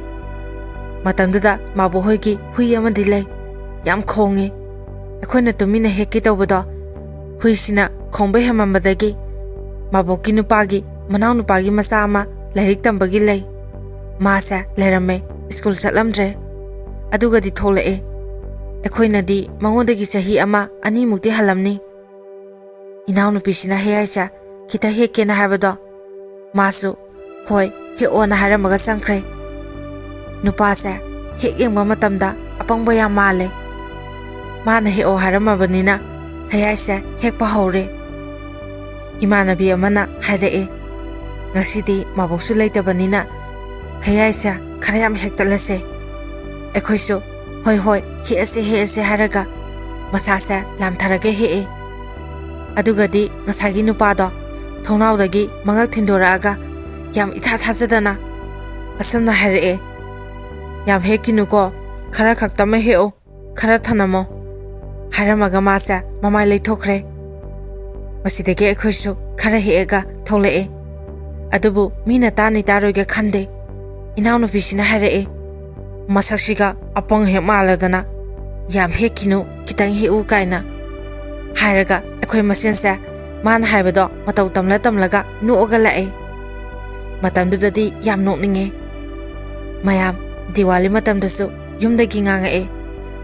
ꯃꯇꯝꯗꯨꯗ ꯃꯥꯕꯣꯛ ꯍꯣꯏꯒꯤ ꯍꯨꯏ ꯑꯃꯗꯤ ꯂꯩ, ꯌꯥꯝ ꯈꯣꯡꯉꯤ꯫ ꯑꯩꯈꯣꯏꯅ ꯇꯨꯃꯤꯟꯅ ꯍꯦꯛꯀꯦ ꯇꯧꯕꯗꯣ, ꯍꯨꯏꯁꯤꯅ ꯈꯣꯡꯕ ꯍꯦꯟꯃꯟꯕꯗꯒꯤ ꯃꯥꯕꯣꯛꯀꯤ ꯅꯨꯄꯥꯒꯤ ꯃꯅꯥꯎ ꯅꯨꯄꯥꯒꯤ ꯃꯆꯥ ꯑꯃ ꯂꯥꯏꯔꯤꯛ ꯇꯝꯕꯒꯤ ꯂꯩ꯫ ꯃꯥꯁꯦ ꯂꯩꯔꯝꯃꯦ, ꯁ꯭ꯀꯨꯜ ꯆꯠꯂꯝꯗ꯭ꯔꯦ꯫ ꯑꯗꯨꯒꯗꯤ ꯊꯣꯛꯂꯛꯑꯦ꯫ ꯑꯩꯈꯣꯏꯅꯗꯤ ꯃꯉꯣꯟꯗꯒꯤ ꯆꯍꯤ ꯑꯃ ꯑꯅꯤꯃꯨꯛꯇꯤ ꯍꯜꯂꯝꯅꯤ꯫ ꯏꯅꯥꯎꯅꯨꯄꯤꯁꯤꯅ ꯍꯌꯥꯏꯁꯦ ꯈꯤꯇ ꯍꯦꯛꯀꯦꯅ ꯍꯥꯏꯕꯗꯣ, ꯃꯥꯁꯨ "ꯍꯣꯏ, ꯍꯦꯛꯑꯣꯅ" ꯍꯥꯏꯔꯝꯃꯒ ꯆꯪꯈ꯭ꯔꯦ꯫ ꯅꯨꯄꯥꯁꯦ ꯍꯦꯛ ꯌꯦꯡꯕ ꯃꯇꯝꯗ ꯑꯄꯪꯕ ꯌꯥꯝ ꯃꯥꯜꯂꯦ꯫ ꯃꯥꯅ ꯍꯦꯛꯑꯣ ꯍꯥꯏꯔꯝꯃꯕꯅꯤꯅ ꯍꯌꯥꯏꯁꯦ ꯍꯦꯛꯄ ꯍꯧꯔꯦ꯫ ꯏꯃꯥꯟꯅꯕꯤ ꯑꯃꯅ ꯍꯥꯏꯔꯛꯑꯦ, "ꯉꯁꯤꯗꯤ ꯃꯥꯕꯣꯛꯁꯨ ꯂꯩꯇꯕꯅꯤꯅ ꯍꯌꯥꯏꯁꯦ ꯈꯔ ꯌꯥꯝ ꯍꯦꯛꯇꯠꯂꯁꯦ"꯫ ꯑꯩꯈꯣꯏꯁꯨ "ꯍꯣꯏ, ꯍꯣꯏ, ꯍꯦꯛꯑꯁꯦ, ꯍꯦꯛꯑꯁꯦ" ꯍꯥꯏꯔꯒ ꯃꯁꯥꯁꯦ ꯂꯥꯝꯊꯔꯒ ꯍꯦꯛꯑꯦ꯫ ꯑꯗꯨꯒꯗꯤ ꯉꯁꯥꯏꯒꯤ ꯅꯨꯄꯥꯗꯣ ꯊꯣꯡꯅꯥꯎꯗꯒꯤ ꯃꯉꯛ ꯊꯤꯟꯗꯣꯔꯛꯑꯒ ꯌꯥꯝ ꯏꯊꯥ ꯊꯥꯖꯗꯅ ꯑꯁꯨꯝꯅ ꯍꯥꯏꯔꯛꯑꯦ, "ꯌꯥꯝ ꯍꯦꯛꯈꯤꯅꯨꯀꯣ, ꯈꯔ ꯈꯛꯇꯃꯛ ꯍꯦꯛꯎ, ꯈꯔ ꯊꯅꯝꯃꯣ" ꯍꯥꯏꯔꯝꯃꯒ ꯃꯥꯁꯦ ꯃꯃꯥꯏ ꯂꯩꯊꯣꯛꯈ꯭ꯔꯦ꯫ ꯃꯁꯤꯗꯒꯤ ꯑꯩꯈꯣꯏꯁꯨ ꯈꯔ ꯍꯦꯛꯑꯒ ꯊꯣꯛꯂꯛꯑꯦ꯫ ꯑꯗꯨꯕꯨ ꯃꯤꯅ ꯇꯥꯅꯤ ꯇꯥꯔꯣꯏꯒ ꯈꯟꯗꯦ꯫ ꯏꯅꯥꯎꯅꯨꯄꯤꯁꯤꯅ ꯍꯥꯏꯔꯛꯑꯦ, "ꯃꯁꯛꯁꯤꯒ ꯑꯄꯪ ꯍꯦꯛ ꯃꯥꯜꯂꯗꯅ, ꯌꯥꯝ ꯍꯦꯛꯈꯤꯅꯨ, ꯈꯤꯇꯪ ꯍꯦꯛꯎ" ꯀꯥꯏꯅ ꯍꯥꯏꯔꯒ ꯑꯩꯈꯣꯏ ꯃꯁꯦꯟꯁꯦ ꯃꯥꯅ ꯍꯥꯏꯕꯗꯣ ꯃꯇꯧ ꯇꯝꯂ ꯇꯝꯂꯒ ꯅꯣꯛꯑꯒ ꯂꯥꯛꯑꯦ꯫ ꯃꯇꯝꯗꯨꯗꯗꯤ ꯌꯥꯝ ꯅꯣꯛꯅꯤꯡꯉꯦ꯫ ꯃꯌꯥꯝ ꯗꯤꯋꯥꯂꯤ ꯃꯇꯝꯗꯁꯨ ꯌꯨꯝꯗꯒꯤ ꯉꯥꯡꯉꯛꯑꯦ,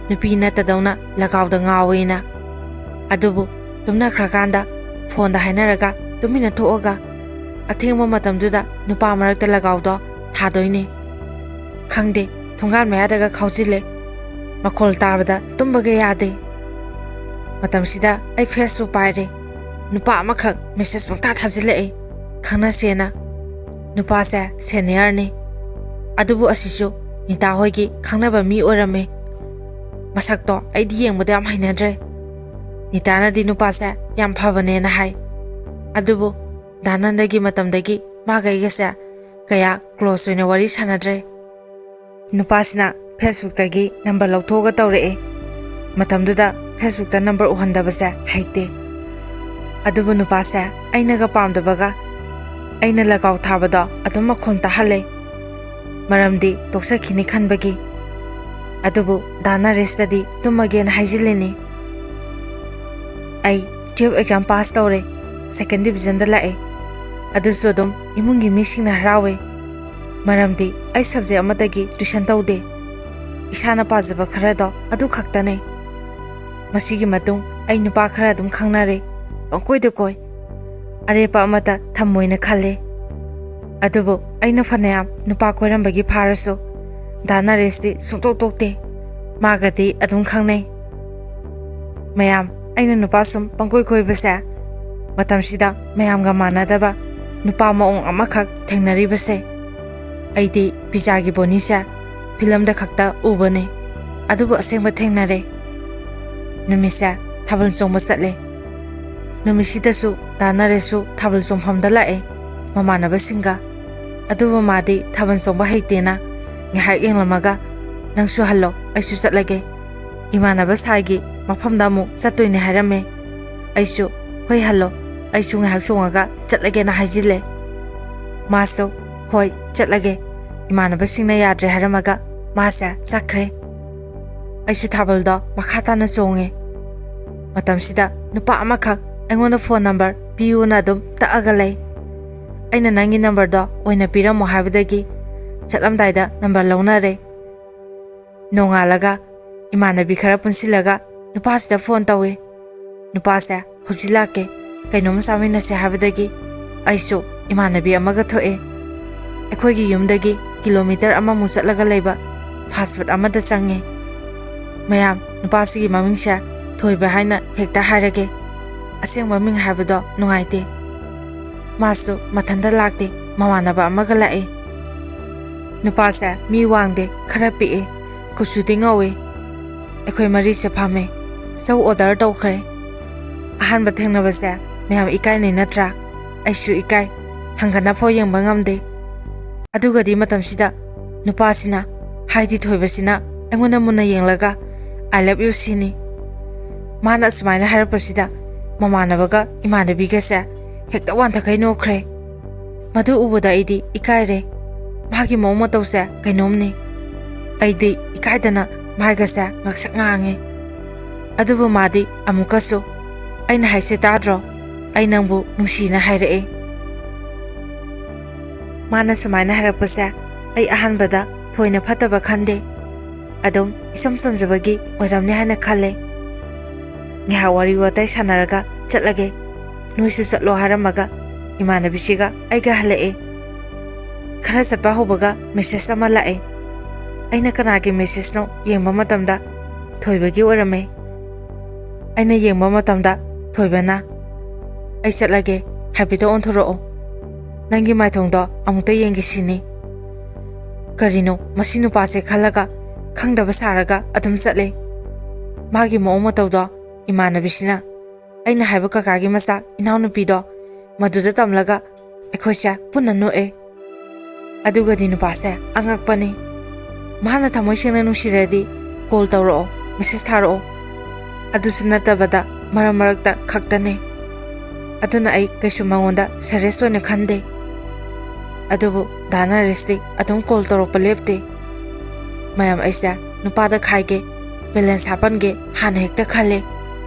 ꯅꯨꯄꯤ ꯅꯠꯇꯗꯧꯅ ꯂꯒꯥꯎꯗ ꯉꯥꯎꯋꯦꯅ꯫ ꯑꯗꯨꯕꯨ ꯇꯨꯝꯅꯈ꯭ꯔꯀꯥꯟꯗ ꯐꯣꯟꯗ ꯍꯥꯏꯅꯔꯒ ꯇꯨꯃꯤꯟꯅ ꯊꯣꯛꯑꯒ ꯑꯊꯦꯡꯕ ꯃꯇꯝꯗꯨꯗ ꯅꯨꯄꯥ ꯃꯔꯛꯇ ꯂꯒꯥꯎꯗꯣ ꯊꯥꯗꯣꯏꯅꯦ꯫ ꯈꯪꯗꯦ, ꯊꯣꯡꯒꯥꯟ ꯃꯌꯥꯗꯒ ꯈꯥꯎꯖꯤꯜꯂꯦ꯫ ꯃꯈꯣꯜ ꯇꯥꯕꯗ ꯇꯨꯝꯕꯒ ꯌꯥꯗꯦ꯫ ꯃꯇꯝꯁꯤꯗ ꯑꯩ Facebook ꯄꯥꯏꯔꯦ꯫ ꯅꯨꯄꯥ ꯑꯃꯈꯛ message ꯄꯪꯊꯥ ꯊꯥꯖꯤꯜꯂꯛꯑꯦ, ꯈꯪꯅꯁꯦꯅ꯫ ꯅꯨꯄꯥꯁꯦ seniorꯅꯤ꯫ ꯑꯗꯨꯕꯨ ꯑꯁꯤꯁꯨ ꯅꯤꯇꯥ ꯍꯣꯏꯒꯤ ꯈꯪꯅꯕ ꯃꯤ ꯑꯣꯏꯔꯝꯃꯦ꯫ ꯃꯁꯛꯇꯣ ꯑꯩꯗꯤ ꯌꯦꯡꯕꯗ ꯌꯥꯝ ꯍꯩꯅꯗ꯭ꯔꯦ꯫ ꯅꯤꯇꯥꯅꯗꯤ ꯅꯨꯄꯥꯁꯦ ꯌꯥꯝ ꯐꯕꯅꯦꯅ ꯍꯥꯏ꯫ ꯑꯗꯨꯕꯨ ꯗꯥꯅꯟꯗꯒꯤ ꯃꯇꯝꯗꯒꯤ ꯃꯥꯒ ꯑꯩꯒꯁꯦ ꯀꯌꯥ close ꯑꯣꯏꯅ ꯋꯥꯔꯤ ꯁꯥꯟꯅꯗ꯭ꯔꯦ꯫ ꯅꯨꯄꯥꯁꯤꯅ Facebookꯇꯒꯤ number ꯂꯧꯊꯣꯛꯑꯒ ꯇꯧꯔꯛꯑꯦ꯫ ꯃꯇꯝꯗꯨꯗ Facebookꯇ number ꯎꯍꯟꯗꯕꯁꯦ ꯍꯩꯇꯦ꯫ ꯑꯗꯨꯕꯨ ꯅꯨꯄꯥꯁꯦ ꯑꯩꯅꯒ ꯄꯥꯝꯗꯕꯒ ꯑꯩꯅ ꯂꯒꯥꯎ ꯊꯥꯕꯗꯣ ꯑꯗꯨꯝ ꯃꯈꯣꯟ ꯇꯥꯍꯜꯂꯦ꯫ ꯃꯔꯝꯗꯤ ꯇꯣꯛꯆꯈꯤꯅꯤ ꯈꯟꯕꯒꯤ꯫ ꯑꯗꯨꯕꯨ ꯗꯥ ꯅꯔꯦꯁꯇꯗꯤ ꯇꯨꯝꯃꯒꯦꯅ ꯍꯥꯏꯖꯤꯜꯂꯤꯅꯤ꯫ ꯑꯩ twelve exam pass ꯇꯧꯔꯦ꯫ second divisionꯗ ꯂꯥꯛꯑꯦ꯫ ꯑꯗꯨꯁꯨ ꯑꯗꯨꯝ ꯏꯃꯨꯡꯒꯤ ꯃꯤꯁꯤꯡꯅ ꯍꯔꯥꯎꯋꯦ꯫ ꯃꯔꯝꯗꯤ ꯑꯩ subject ꯑꯃꯠꯇꯒꯤ tuition ꯇꯧꯗꯦ꯫ ꯏꯁꯥꯅ ꯄꯥꯖꯕ ꯈꯔꯗꯣ ꯑꯗꯨ ꯈꯛꯇꯅꯦ꯫ ꯃꯁꯤꯒꯤ ꯃꯇꯨꯡ ꯑꯩ ꯅꯨꯄꯥ ꯈꯔ ꯑꯗꯨꯝ ꯈꯪꯅꯔꯦ꯫ ꯄꯪꯀꯣꯏꯗ ꯀꯣꯏ꯫ ꯑꯔꯦꯞꯄ ꯑꯃꯠꯇ ꯊꯝꯃꯣꯏꯅ ꯈꯜꯂꯦ꯫ ꯑꯗꯨꯕꯨ ꯑꯩꯅ ꯐꯅꯌꯥꯝ ꯅꯨꯄꯥ ꯀꯣꯏꯔꯝꯕꯒꯤ ꯐꯥꯔꯁꯨ, ꯗꯥ ꯅꯔꯦꯁꯇꯤ ꯁꯨꯡꯇꯣꯛ ꯇꯣꯛꯇꯦ꯫ ꯃꯥꯒꯗꯤ ꯑꯗꯨꯝ ꯈꯪꯅꯩ꯫ ꯃꯌꯥꯝ, ꯑꯩꯅ ꯅꯨꯄꯥ ꯁꯨꯝ ꯄꯪꯀꯣꯏ ꯀꯣꯏꯕꯁꯦ, ꯃꯇꯝꯁꯤꯗ ꯃꯌꯥꯝꯒ ꯃꯥꯟꯅꯗꯕ ꯅꯨꯄꯥ ꯃꯑꯣꯡ ꯑꯃꯈꯛ ꯊꯦꯡꯅꯔꯤꯕꯁꯦ꯫ ꯑꯩꯗꯤ ꯄꯤꯖꯥꯒꯤ ꯕꯣꯅꯤꯁꯦ ꯐꯤꯂꯝꯗ ꯈꯛꯇ ꯎꯕꯅꯤ, ꯑꯗꯨꯕꯨ ꯑꯁꯦꯡꯕ ꯊꯦꯡꯅꯔꯦ꯫ ꯅꯨꯃꯤꯠꯁꯦ ꯊꯥꯕꯜ ꯆꯣꯡꯕ ꯆꯠꯂꯦ꯫ ꯅꯨꯃꯤꯠꯁꯤꯗꯁꯨ ꯗꯥ ꯅꯔꯦꯁꯁꯨ ꯊꯥꯕꯜ ꯆꯣꯡꯐꯝꯗ ꯂꯥꯛꯑꯦ ꯃꯃꯥꯟꯅꯕꯁꯤꯡꯒ꯫ ꯑꯗꯨꯕꯨ ꯃꯥꯗꯤ ꯊꯥꯕꯜ ꯆꯣꯡꯕ ꯍꯩꯇꯦꯅ ꯉꯥꯏꯍꯥꯛ ꯌꯦꯡꯂꯝꯃꯒ, "ꯅꯪꯁꯨ ꯍꯜꯂꯣ, ꯑꯩꯁꯨ ꯆꯠꯂꯒꯦ꯫ ꯏꯃꯥꯟꯅꯕ ꯁꯥꯏꯒꯤ ꯃꯐꯝꯗ ꯑꯃꯨꯛ ꯆꯠꯇꯣꯏꯅꯦ" ꯍꯥꯏꯔꯝꯃꯦ꯫ ꯑꯩꯁꯨ, "ꯍꯣꯏ, ꯍꯜꯂꯣ, ꯑꯩꯁꯨ ꯉꯥꯏꯍꯥꯛ ꯆꯣꯡꯉꯒ ꯆꯠꯂꯒꯦꯅ" ꯍꯥꯏꯖꯤꯜꯂꯦ꯫ ꯃꯥꯁꯨ, "ꯍꯣꯏ, ꯆꯠꯂꯒꯦ, ꯏꯃꯥꯟꯅꯕꯁꯤꯡꯅ ꯌꯥꯗ꯭ꯔꯦ" ꯍꯥꯏꯔꯝꯃꯒ ꯃꯥꯁꯦ ꯆꯠꯈ꯭ꯔꯦ꯫ ꯑꯩꯁꯨ ꯊꯥꯕꯜꯗꯣ ꯃꯈꯥ ꯇꯥꯅ ꯆꯣꯡꯉꯦ꯫ ꯃꯇꯝꯁꯤꯗ ꯅꯨꯄꯥ ꯑꯃꯈꯛ ꯑꯩꯉꯣꯟꯗ phone number ꯄꯤꯌꯨꯅ ꯑꯗꯨꯝ ꯇꯛꯑꯒ ꯂꯩ꯫ ꯑꯩꯅ "ꯅꯪꯒꯤ numberꯗꯣ ꯑꯣꯏꯅ ꯄꯤꯔꯝꯃꯣ" ꯍꯥꯏꯕꯗꯒꯤ ꯆꯠꯂꯝꯗꯥꯏꯗ number ꯂꯧꯅꯔꯦ꯫ ꯅꯣꯡꯉꯥꯜꯂꯒ ꯏꯃꯥꯟꯅꯕꯤ ꯈꯔ ꯄꯨꯟꯁꯤꯜꯂꯒ ꯅꯨꯄꯥꯁꯤꯗ phone ꯇꯧꯏ꯫ ꯅꯨꯄꯥꯁꯦ, "ꯍꯧꯖꯤꯛ ꯂꯥꯛꯀꯦ, ꯀꯩꯅꯣꯝ ꯆꯥꯃꯤꯟꯅꯁꯦ" ꯍꯥꯏꯕꯗꯒꯤ ꯑꯩꯁꯨ ꯏꯃꯥꯟꯅꯕꯤ ꯑꯃꯒ ꯊꯣꯛꯑꯦ꯫ ꯑꯩꯈꯣꯏꯒꯤ ꯌꯨꯝꯗꯒꯤ kilometre ꯑꯃꯃꯨꯛ ꯆꯠꯂꯒ ꯂꯩꯕ fast food ꯑꯃꯗ ꯆꯪꯉꯦ꯫ ꯃꯌꯥꯝ, ꯅꯨꯄꯥꯁꯤꯒꯤ ꯃꯃꯤꯡꯁꯦ ꯊꯣꯏꯕ ꯍꯥꯏꯅ ꯍꯦꯛꯇ ꯍꯥꯏꯔꯒꯦ꯫ ꯑꯁꯦꯡꯕ ꯃꯤꯡ ꯍꯥꯏꯕꯗꯣ ꯅꯨꯡꯉꯥꯏꯇꯦ꯫ ꯃꯥꯁꯨ ꯃꯊꯟꯇ ꯂꯥꯛꯇꯦ, ꯃꯃꯥꯟꯅꯕ ꯑꯃꯒ ꯂꯥꯛꯑꯦ꯫ ꯅꯨꯄꯥꯁꯦ ꯃꯤ ꯋꯥꯡꯗꯦ, ꯈꯔ ꯄꯤꯛꯑꯦ, ꯀꯨꯆꯨꯗꯤ ꯉꯧꯋꯦ꯫ ꯑꯩꯈꯣꯏ ꯃꯔꯤꯁꯦ ꯐꯝꯃꯦ꯫ ꯆꯧ order ꯇꯧꯈ꯭ꯔꯦ꯫ ꯑꯍꯥꯟꯕ ꯊꯦꯡꯅꯕꯁꯦ ꯃꯌꯥꯝ ꯏꯀꯥꯏꯅꯩ ꯅꯠꯇ꯭ꯔꯥ? ꯑꯩꯁꯨ ꯏꯀꯥꯏ꯫ ꯍꯪꯒꯠꯅꯐꯥꯎ ꯌꯦꯡꯕ ꯉꯝꯗꯦ꯫ ꯑꯗꯨꯒꯗꯤ ꯃꯇꯝꯁꯤꯗ ꯅꯨꯄꯥꯁꯤꯅ, ꯍꯥꯏꯗꯤ ꯊꯣꯏꯕꯁꯤꯅ ꯑꯩꯉꯣꯟꯗ ꯃꯨꯟꯅ ꯌꯦꯡꯂꯒ, "I love you" ꯁꯤꯅꯤ꯫ ꯃꯥꯅ ꯑꯁꯨꯃꯥꯏꯅ ꯍꯥꯏꯔꯛꯄꯁꯤꯗ ꯃꯃꯥꯟꯅꯕꯒ ꯏꯃꯥꯟꯅꯕꯤꯒꯁꯦ ꯍꯦꯛꯇ ꯋꯥꯟꯊꯈꯩ ꯅꯣꯛꯈ꯭ꯔꯦ꯫ ꯃꯗꯨ ꯎꯕꯗ ꯑꯩꯗꯤ ꯏꯀꯥꯏꯔꯦ꯫ ꯃꯥꯒꯤ ꯃꯑꯣꯡ ꯃꯇꯧꯁꯦ ꯀꯩꯅꯣꯝꯅꯤ꯫ ꯑꯩꯗꯤ ꯏꯀꯥꯏꯗꯅ ꯃꯥꯏꯒꯁꯦ ꯉꯥꯛꯁꯛ ꯉꯥꯡꯉꯦ꯫ ꯑꯗꯨꯕꯨ ꯃꯥꯗꯤ ꯑꯃꯨꯛꯀꯁꯨ, "ꯑꯩꯅ ꯍꯥꯏꯁꯦ ꯇꯥꯗ꯭ꯔꯣ? "ꯑꯩ ꯅꯪꯕꯨ ꯅꯨꯡꯁꯤꯅ ꯍꯥꯏꯔꯛꯑꯦ"꯫ ꯃꯥꯅ ꯁꯨꯃꯥꯏꯅ ꯍꯥꯏꯔꯛꯄꯁꯦ ꯑꯩ ꯑꯍꯥꯟꯕꯗ ꯊꯣꯏꯅ ꯐꯠꯇꯕ ꯈꯟꯗꯦ꯫ ꯑꯗꯨꯝ ꯏꯆꯝ ꯆꯝꯖꯕꯒꯤ ꯑꯣꯏꯔꯝꯅꯤ ꯍꯥꯏꯅ ꯈꯜꯂꯦ꯫ ꯉꯥꯏꯍꯥꯛ ꯋꯥꯔꯤ ꯋꯥꯇꯥꯏ ꯁꯥꯟꯅꯔꯒ ꯆꯠꯂꯒꯦ, ꯅꯣꯏꯁꯨ ꯆꯠꯂꯣ ꯍꯥꯏꯔꯝꯃꯒ ꯏꯃꯥꯟꯅꯕꯤꯁꯤꯒ ꯑꯩꯒ ꯍꯜꯂꯛꯑꯦ꯫ ꯈꯔ ꯆꯠꯄ ꯍꯧꯕꯒ ꯃꯦꯁꯦꯖ ꯑꯃ ꯂꯥꯛꯑꯦ꯫ ꯑꯩꯅ ꯀꯅꯥꯒꯤ ꯃꯦꯁꯦꯖꯅꯣ ꯌꯦꯡꯕ ꯃꯇꯝꯗ ꯊꯣꯏꯕꯒꯤ ꯑꯣꯏꯔꯝꯃꯦ꯫ ꯑꯩꯅ ꯌꯦꯡꯕ ꯃꯇꯝꯗ ꯊꯣꯏꯕꯅ, "ꯑꯩ ꯆꯠꯂꯒꯦ, ꯍꯥꯏꯐꯦꯠꯇ ꯑꯣꯟꯊꯣꯔꯛꯑꯣ, ꯅꯪꯒꯤ ꯃꯥꯏꯊꯣꯡꯗꯣ ꯑꯃꯨꯛꯇ ꯌꯦꯡꯒꯦ" ꯁꯤꯅꯤ꯫ ꯀꯔꯤꯅꯣ ꯃꯁꯤ ꯅꯨꯄꯥꯁꯦ ꯈꯜꯂꯒ ꯈꯪꯗꯕ ꯁꯥꯔꯒ ꯑꯗꯨꯝ ꯆꯠꯂꯦ꯫ ꯃꯥꯒꯤ ꯃꯑꯣꯡ ꯃꯇꯧꯗꯣ ꯏꯃꯥꯟꯅꯕꯤꯁꯤꯅ, ꯑꯩꯅ ꯍꯥꯏꯕ ꯀꯀꯥꯒꯤ ꯃꯆꯥ ꯏꯅꯥꯎꯅꯨꯄꯤꯗꯣ, ꯃꯗꯨꯗ ꯇꯝꯂꯒ ꯑꯩꯈꯣꯏꯁꯦ ꯄꯨꯟꯅ ꯅꯣꯛꯑꯦ꯫ ꯑꯗꯨꯒꯗꯤ ꯅꯨꯄꯥꯁꯦ ꯑꯉꯛꯄꯅꯤ꯫ ꯃꯥꯅ ꯊꯃꯣꯏ ꯁꯦꯡꯅ ꯅꯨꯡꯁꯤꯔꯗꯤ ꯀꯣꯜ ꯇꯧꯔꯛꯑꯣ, ꯃꯦꯁꯦꯖ ꯊꯥꯔꯛꯑꯣ꯫ ꯑꯗꯨꯁꯨ ꯅꯠꯇꯕꯗ ꯃꯔꯛ ꯃꯔꯛꯇ ꯈꯛꯇꯅꯦ꯫ ꯑꯗꯨꯅ ꯑꯩ ꯀꯩꯁꯨ ꯃꯉꯣꯟꯗ ꯁꯦꯔꯤꯌꯁ ꯑꯣꯏꯅ ꯈꯟꯗꯦ꯫ ꯑꯗꯨꯕꯨ ꯗꯥ ꯅꯔꯦꯁꯇꯤ ꯑꯗꯨꯝ ꯀꯣꯜ ꯇꯧꯔꯛꯄ ꯂꯦꯞꯇꯦ꯫ ꯃꯌꯥꯝ, ꯑꯩꯁꯦ ꯅꯨꯄꯥꯗ ꯈꯥꯏꯒꯦ, ꯕꯦꯂꯦꯟꯁ ꯍꯥꯞꯄꯟꯒꯦ ꯍꯥꯟꯅ ꯍꯦꯛꯇ ꯈꯜꯂꯦ꯫